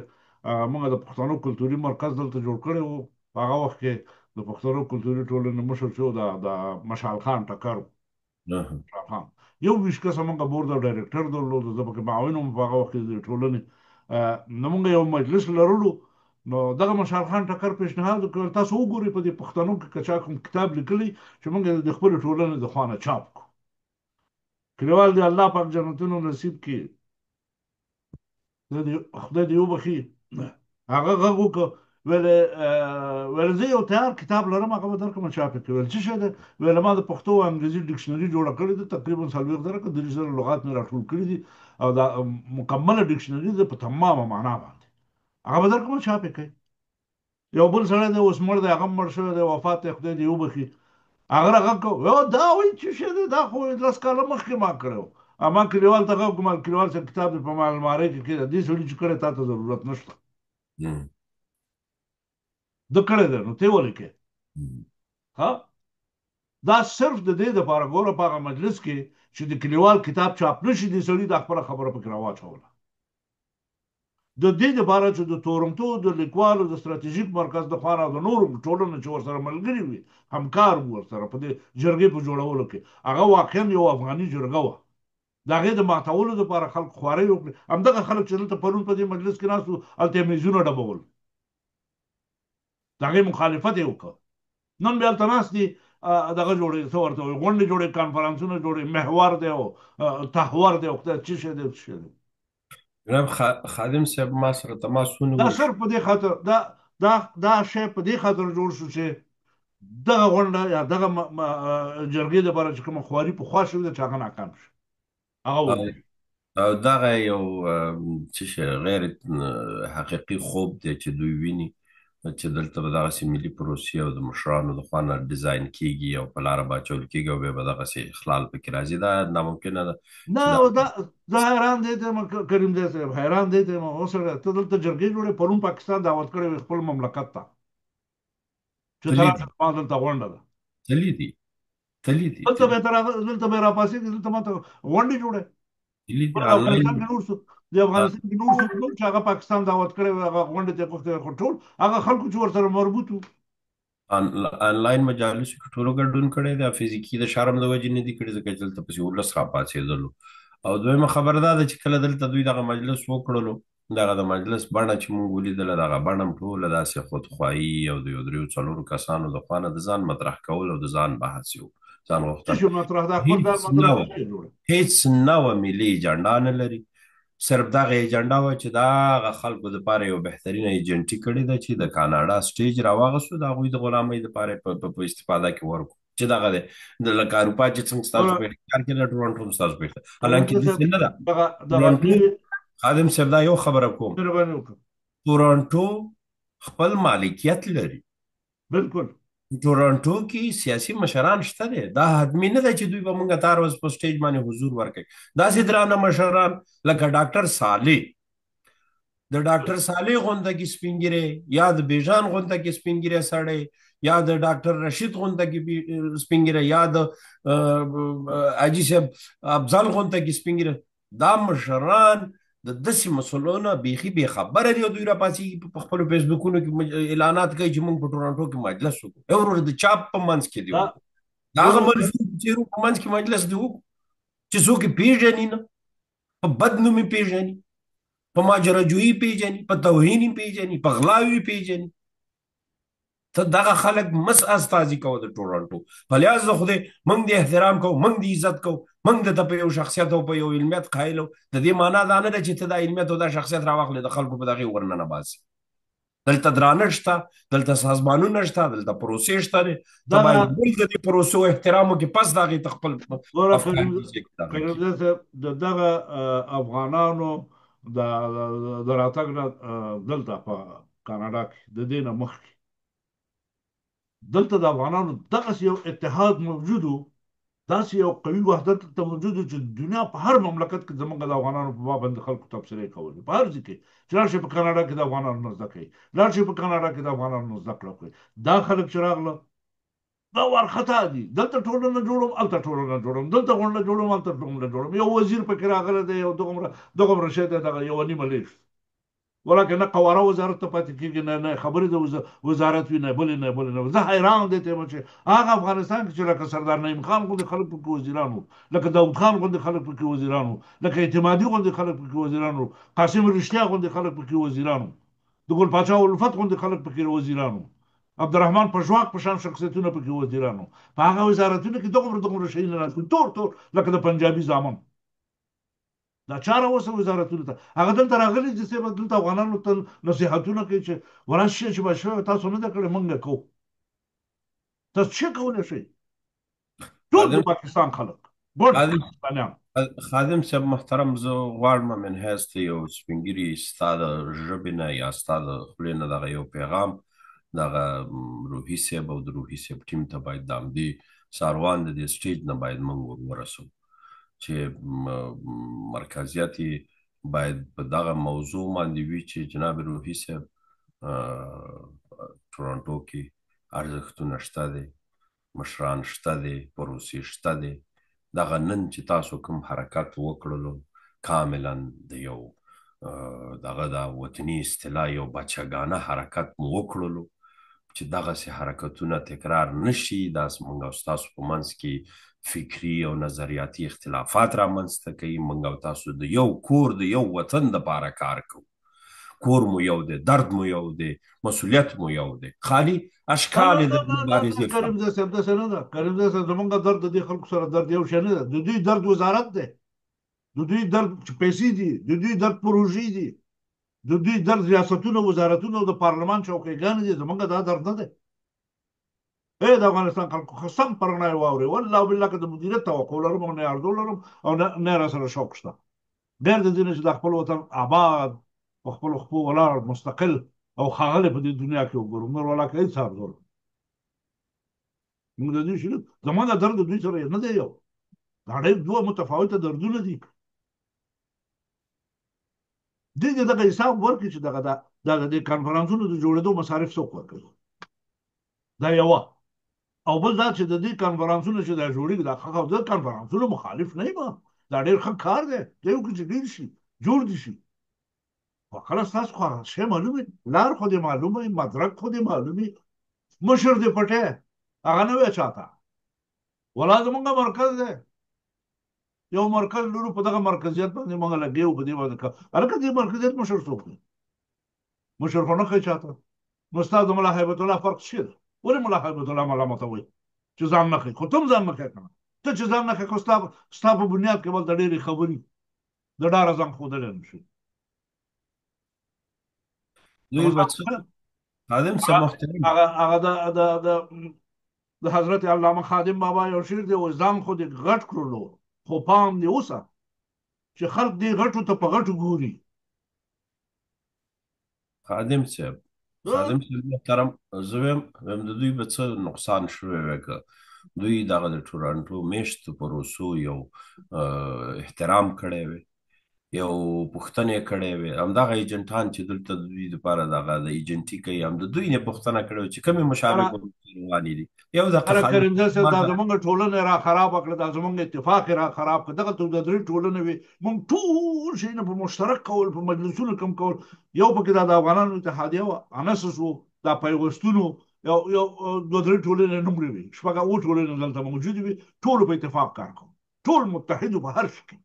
موږ د پښتنو کلتوري مرکز دلته جوړ کړی وو، په هغه وخت کې د پښتنو کلتوري ټولنې مشر چې د مشال خان ټکر و. مشال خان 21 کسه موږ بورډ او ډایرکټر درلود، زه پکې معاون وم په هغه وخت کې د ټولنې. نو موږ یو مجلس لرلو، نو دغه مشال خان ټکر پیشنهاد وکړ، تاسو وګورئ په دې پښتنو کې که چا کوم کتاب لیکلی چې موږ د خپلې ټولنې د خوا نه چاپ کړو. کلیوال دی الله پاک جنتونو نصیب کړي، خدای دې وبخښي. هغه غږ وکړ، ویل زه یو تیار کتاب لرم، هغه به درکړم چاپ یې کړي. ویل څه شی دی؟ ویل ما د پښتو او انګریزي ډکشنري جوړه کړې ده، تقریبا 40,000 که 30,000 لغات مې راټول کړي دي او دا مکمله ډکشنري ده په تمامه معنا باندې، هغه به درکړم چاپ یې کړئ. یو بل سړی دی اوس مړ دی، هغه هم مړ شوی دی، وفات دی، خدای دې وبخښي. هغه راغږ کړ، دا وایي څه شی دی، دا خو 10 کاله مخکې ما کړی و. ما کلیوال ته غږ وکړ، کلیوال صاحب کتاب دې په ما المارۍ کې کېږده، دې سړي چې کړی تا ته ضرورت نشته، ده کړی دی نو ته یې ولې کوې؟ ها دا صرف د دې دپاره ګوره په هغه مجلس کې چې د کلیوال کتاب چاپ نه شي، دې سړي دا خپله خبره پکې راواچوله. د دې لپاره چې د تورنټو د لیکوالو د ستراتیژیک مرکز د خوا نه او د نورو ټولنو چې ورسره ملګري وي، همکار وو ورسره په دې جرګې په جوړولو کې، هغه واقعا یو افغاني جرګه وه. د هغې د ماتولو لپاره خلک خوارۍ وکړې. همدغه خلک چې دلته پرون په دې مجلس کې ناست وو، هلته یې میزونه ډبول، د هغې مخالفت یې وکړ. نن بیا هلته ناست دي، دغه جوړوي، څه ورته وایي، غونډې جوړوي، کانفرانسونه جوړوي، محور دی او تحور دی او خدای څه شی دی او څه شی دی. جناب خادم صاحب ما سره تماس دا ونیول شو. صرف په دې خاطر دا دا دا شی په دې خاطر جوړ شو چې دغه غونډه یا دغه جرګې لپاره چې کومه خواري پخوا شوې ده چې هغه ناکام شي، هغه ونه. او دغه یو څه شی غیر حقیقي خوب دی چې دوی ویني چې دلته به دغسې ملي پروسې او د مشرانو د خوا نه ډیزاین کیږي او په لاره به اچول کیږي او بیا به دغسې اخلال پکې راځي. دا ناممکنه ده نه چې دا دا زه حیران دی ته یم کریم دی صاحب، حیران دی ته یم. اوس ته دلته جرګې جوړې، پرون پاکستان دعوت کړی وي خپل مملکت ته چې ته تللي راشه دي، زما دلته غونډه ده، تللي دي، تللي دي، دلته تللي به دلته به راپاسېږي، دلته ما ته غونډې جوړې. دي په آنلاین افغانستان کې نور څه د افغانستان کې نور څوک نه وو چې هغه پاکستان دعوت کړی وي، هغه غونډې ته یې غوښتی وي، خو ټول هغه خلکو چې ورسره مربوط وو. آنلاین مجالسو کې ټولو ګډون کړی دی، فزیکي د شرم د وجې نه دي کړي ځکه چې دلته پسې ولس راپاڅېدلو. او دویمه خبره دا ده چې کله دلته دوی دغه مجلس وکړلو دغه د مجلس بڼه چې مونږ ولیدله، دغه بڼه هم ټوله داسې خودخواهي او د یو دریو څلورو کسانو د خوا نه د ځان مطرح کول او د ځان بحث یو ځان څه غوښتنه. شو مطرح، دا خپل هیڅ ځان نه مطرح وه، څه جوړه. هیڅ نه وه، ملي ایجنډا نه لري. صرف دغه ایجنډا وه چې دا هغه خلکو دپاره یو بهترینه ایجنټي کړې ده چې د کاناډا سټیج راواغستو، د هغوی د غلامۍ دپاره په استفاده کې ورکو چې دغه دی د لکه اروپا چې څنګه ستاسو ګوره په اختیار کې ده، ټورنټو هم ستاسو په اختیار، کریم حالانکه صاحب، داسې نه ده. دغه دغه ټورنټو، نوی خادم صاحب دا یو خبره کوم، مهرباني وکړه. ټورنټو خپل مالکیت لري. بالکل. ټورنټو کې سیاسي مشران شته دی، دا حتمي نه ده چې دوی به مونږ ته هر ورځ په سټیج باندې حضور ورکوي. داسې درانه مشران لکه ډاکټر صالح، د ډاکټر صالح غونډه کې سپین ږیری، یا د بیژان غونډه کې سپین ږیری سړی، یا د ډاکټر رشید غونډه کې سپین ږیری، یا د حاجي صاحب افضل غونډه کې سپین ږیری، دا مشران د داسې مسلو نه بیخي بې خبره دي او دوی راپاڅېږي په خپلو فیسبوکونو کې اعلانات کوي چې موږ په ټورنټو کې مجلس وکړو. ای وروره، د چا په منځ کې دی وکړو؟ د هغه منفور څېرو په منځ کې مجلس دی وکړو چې څوک یې پېژني نه، په بد نوم یې پېژني، په ماجراجویي پېژني، په توهین یې پېژني، په غلاوي پېژني. ته دغه خلک مس استازي کوه د ټورنټو. په لحاظ د خدای موږ دې احترام کوو، موږ دې عزت کوو، موږ د ته په یو شخصیت او په یو علمیت قایل یو. د دې معنا دا نه ده چې ته دا علمیت او دا شخصیت راواخلې د خلکو په دغې ورننه باسي. دلته درانه شته، دلته سازمانونه شته، دلته پروسې شته دی. ته باید بل د دې پروسو احترام وکړې، پس د هغې ته خپل افکار کریم صاحب، د دغه افغانانو د راتګ نه دلته په کاناډا کې د دې نه مخکې دلته د افغانانو دغسې یو اتحاد موجود و، داسې یو قوي وحدت دلته موجود و چې د دنیا په هر مملکت کې زمونږ د افغانانو په باب باندې خلکو تبصرې کولې. په هر ځای کې چې لاړ شئ په کاناډا کې د افغانانو نه زده کړئ، لاړ شئ په کاناډا کې د افغانانو نه زده کړه وکړئ. دا خلک چې راغله دا وارخطا دي، دلته ټولنه جوړوم، هلته ټولنه جوړوم، دلته غونډه جوړوم، هلته غونډه جوړوم. یو وزیر پکې راغلی دی، یو دغومره شی دی، دغه یوه نیمه لېږد ولکه نه قواره وزارت ته پاتې کېږي، نه نه خبرې د وزارت وي، نه بلې نه بلې نه. زه حیران دې ته یم چې هغه افغانستان کې چې لکه سردار نعیم خان غوندې خلک پکې وزیران وو، لکه داود خان غوندې خلک پکې وزیران وو، لکه اعتمادي غوندې خلک پکې وزیران وو، قاسم رشتیا غوندې خلک پکې وزیران وو، د ګل پاچا الفت غوندې خلک پکې وزیران وو، عبدالرحمن پژواک په شان شخصیتونه پکې وزیران وو، په هغه وزارتونو کې دغومره دغومره شیونه راځي، تور تور لکه د پنجابي زامن. دا چا راوسته وزارتونو ته؟ هغه دلته راغلي چې صاحب دلته افغانانو ته نصیحتونه کوي چې ورشه چې به شوی تاسو نه ده کړې، موږ کوو. تاسو څه کولی شئ؟ ټول د پاکستان خلک، ګوډ پاکستانیان. خادم صاحب محترم، زه غواړم من حیث ته یو سپین ږیري ستا د ژبې نه یا ستا د خولې نه دغه یو پیغام دغه روحي صاحب او د روحي صاحب ټیم ته باید د همدې ساروان د دې سټیج نه باید موږ ورسوو چې مرکزیت یې باید په دغه موضوع باندې وي چې جناب روحي صاحب ټورنټو کې ارزښتونه شته دی، مشران شته دی، پروسې شته دی. دغه نن چې تاسو کوم حرکت وکړلو کاملا د یو دغه د وطني اصطلاح یو بچګانه حرکت مو وکړلو چې دغسې حرکتونه تکرار نشي. دا زموږ او ستاسو په منځ کې فکري او نظریاتي اختلافات رامنځته کوي. موږ او تاسو د یو کور د یو وطن دپاره کار کوو. کور مو یو دی، درد مو یو دی، مسؤلیت مو یو دی، خالي اشکال د مبارزې. کریم زی صاحب داسې نه ده. کریم زی صاحب، زمونږ درد د دې خلکو سره درد یو شی نه ده. د دوی درد وزارت دی، د دوی درد پیسې دي، د دوی درد پروژې دي، د دوی درد ریاستونه، وزارتونه او د پارلمان چوکیګانې دي. زمونږ دا درد نه دی. ای د افغانستان خلکو، ښه سم په رڼا یې واورئ. والله بالله که د مدیریت توقع لرم او نه ارزو لرم او نه را سره شوق شته، غیر د دې نه چې د خپل وطن آباد، په خپلو خپو ولاړ، مستقل او ښاغلی په دې دنیا کې وګورم، نور ولاکه هېڅ ارزو لرم. موږ د دوی شریک، زموږ درد د دوی سره نه دی یو، دا ډېر دوه متفاوته دردونه دي. دوی دې دغه حساب ورکړي چې دغه دا د دې کانفرانسونو د جوړېدو مصارف څوک ورکوي، دا یوه. او بل دا چې د دې کانفرانسونو چې دا جوړېږي، دا ښه، د کانفرانسونو مخالف نه یم، دا ډېر ښه کار دی، دی وکړي چې ډېر شي، جوړ دي شي. خو کله ستاسو خو هغه شی معلوم وي، لار خو دې معلومه وي، مدرک خو دې معلوم وي، مشر دې پټی هغه نه وی چاته، ولا زمونږ مرکز دی. یو مرکز لرو، په دغه مرکزیت باندې موږ لګیو، په دې باندې کار. هلکه دې مرکزیت مشر څوک دی؟ مشر خو نه ښیي چاته. نو ستا د ملا هیبت الله فرق څه دی؟ ولې ملا هیبت الله ملامتوي چې ځان نه ښیي؟ خو ته هم ځان نه ښیې که نه؟ ته چې ځان نه ښیې، خو ستا په بنیاد کې بل ته ډېرې خبرې د ډاره ځان ښودلی نه شي. دوی به څه خادم صاحب محترم، هغه د حضرت علامه خادم بابا یو شعر دی، وایي ځان خو دې غټ کړلو، خو پام دې اوسه چې خلک دې غټو ته په غټو ګوري. خادم صاحب، خادم صاحب محترم، زه وایم د دوی به څه نقصان شوی وی که دوی دغه د ټورنټو میشتو پروسو یو احترام کړی وی، یو پوښتنه یې کړې وي، همدغه ایجنټان چې دلته د دوی لپاره دغه د ایجنټي کوي، هم د دوی نه پوښتنه کړې وي چې کومې مشابه روانې دي. یو دقیقه هره کریم صاحب، دا زمونږ ټولنه را خرابه کړه، دا زمونږ اتفاق را خراب کړ. دغه د درې ټولنې وي، مونږ ټول شیونه په مشترک کول، په مجلسونو کم کول. یو پکې دا د افغانانو اتحادیه وه، انسس وو، دا پیوستونو، یو یو دوه درې ټولنې نومرې وي، شپږ اووه ټولنې دلته موجودې وي، ټولو په اتفاق کار کوو، ټول متحد په هر شي کې،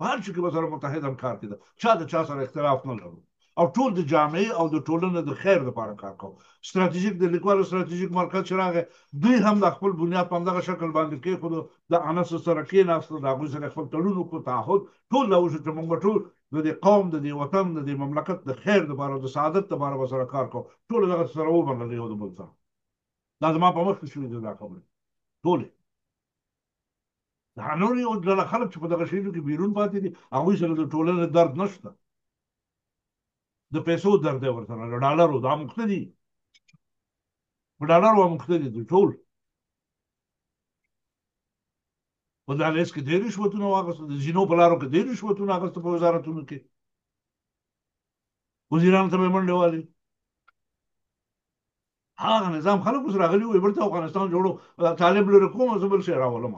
په هر شي کې به سره متحد هم کار کېده، چا د چا سره اختلاف نه لرو، او ټول د جامعې او د ټولنې د خیر لپاره کار کوو. ستراتیژیک د لیکوالو ستراتیژیک مرکز چې راغی، دوی هم د خپل بنیاد په همدغه شکل باندې کېښودو، د انس سره کېناستل، د هغوی سره خپل تړون وکړو، تعهد ټول دا وشو چې موږ به ټول د دې قوم، د دې وطن، د دې مملکت د خیر لپاره، د سعادت لپاره به سره کار کوو. ټول دغه سره ومنل یو د بل سره. دا زما په مخ کې شوې دي دا خبرې ټولې. دا نور یو ډله خلک چې په دغه شیانو کې بیرون پاتې دي، هغوی سره د ټولنې درد نشته، د پیسو درد دی ورسره، د ډالرو دا مخته دي، په ډالرو اموخته دي دوی ټول. په دهلیز کې ډېر رشوتونه واخیستل، د زینو په لارو کې ډېر رشوتونه اخیستل، په وزارتونو کې وزیرانو ته به یې منډې والي. هغه نظام خلک اوس راغلي وو، بېرته افغانستان جوړو، طالب لرې کوم، زه بل شی راولم.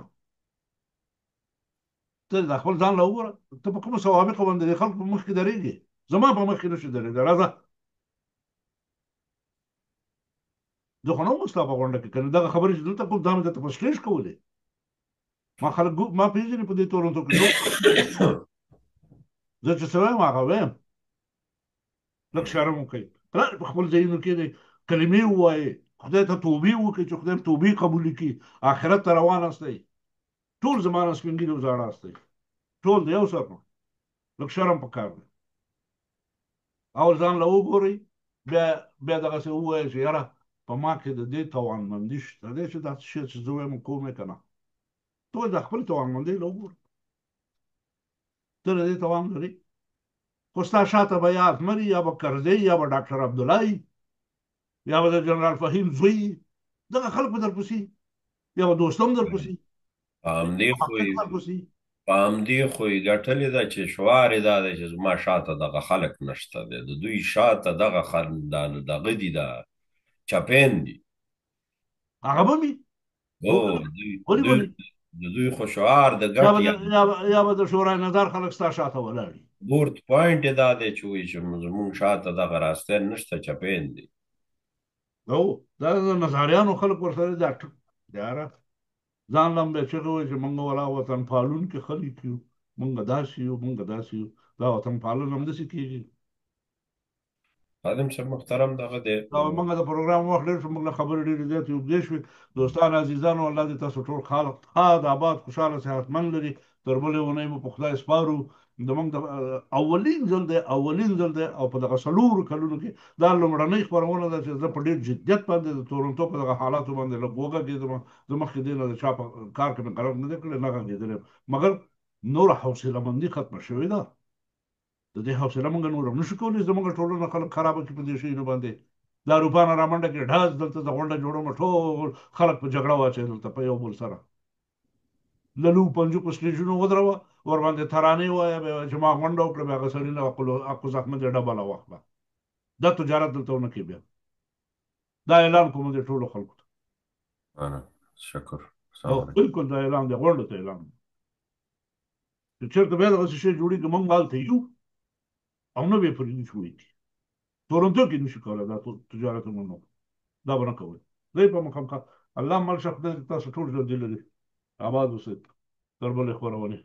ته د خپل ځان له وګوره، ته په کومو سوابقو باندې د خلکو په مخ کې درېږې؟ زما په مخ کې نشي درېدی، راځه. زه خو نه وم ستا په غونډه کې، که نه دغه خبرې چې دلته کوم، دا مې درته په سټېج کولې. ما خلک ما پېژني په دې تورنټو کې، زه چې څه وایم هغه وایم. لږ شرم وکړئ، په خپل ځایونو کې دی کلمې ووایئ، خدای ته توبې وکړئ چې خدای توبې قبولې کړي، آخرت ته روان استئ. ټول زما نه سپین ږیري او زاړه استئ، ټول د یو سر نه. لږ شرم پکار دی. او ځان له وګورئ، بیا دغسې ووایئ چې یاره په ما کې د دې توانمندي شته دی چې دا څه شی چې زه وایم کوم یې که نه. ته د خپل توانمندۍ له وګوره، ته د دې توان لرې، خو ستا شاته به یا اتمري، یا به کرزی، یا به ډاکټر عبدالله، یا به د جنرال فهیم زوی، دغه خلک به درپسې، یا به دوستم درپسې، په همدې خو یې ګټلې ده چې شعار یې دا دی چې زما شاته دغه خلک نشته دی، د دوی شاته دغه خلک دغه دي، دا چپین دي. هغه به مي د دوی خو شعار د ګټ یا به د شورای نظار خلک ستا شاته ولاړ وي. بورد پوینټ یې دا دی چې وایي چې زموږ شاته دغه راستین نشته، چپین دي. نو دا د نظاریانو خلک ورسره دا ټک یاره ځان له هم بیا چغې وهي چې موږ ولا وطن پالونکي خلک یو، موږ داسې یو، موږ داسې یو. دا وطن پالنه هم داسې کېږي. خادم صاحب محترم، دغه دی دا موږ د پروګرام وخت ډېر شو، موږ له خبرې ډېرې زیاتې اوږدې شوې. دوستان عزیزانو، الله دې تاسو ټول خالق ښاد آباد خوشحاله صحتمند لري. تر بلې اونۍ مو په خدای سپارو. زموږ د اولین ځل دی، اولین ځل دی، او په دغه څلورو کلونو کې دا لومړنۍ خپرونه ده چې زه په ډېر جدیت باندې د تورنټو په دغه حالاتو باندې لږ وغږېدم. زه مخکې دې نه د چا په کار کې مې قلم نه دی کړی، نه غږېدلی یم، مګر نوره حوصله مندي ختمه شوې ده. د دې حوصله موږ نوره نه شو کولی. زموږ ټولنه خلک خرابه کړي په دې شیانو باندې. د اروپا نه رامنډه کړي، ډز دلته د غونډه جوړوم، ټول خلک په جګړه واچوي دلته په یو بل سره. للو پنجو په سټیجونو ودروه، ورباندې ترانې وایه، بیا چې ما غونډه وکړه، بیا هغه سړي نه عقل احمد یې ډبله واخله. دا تجارت دلته ونه کوي. بیا دا اعلان کوم دې ټولو خلکو ته. شکر. بالکل دا اعلان دی، غونډو ته اعلان دی چې چېرته بیا دغسې شی جوړېږي، موږ هلته یو او نه به یې پرېږدو چې ویې تورنټو کې نشي کولی دا تجارت موږ نه دا به نه کوئ. دی په مخامخ الله مل شه، خدای تاسو ټول ژوندي لري، آباد اوسئ. تر بلې خپرونې.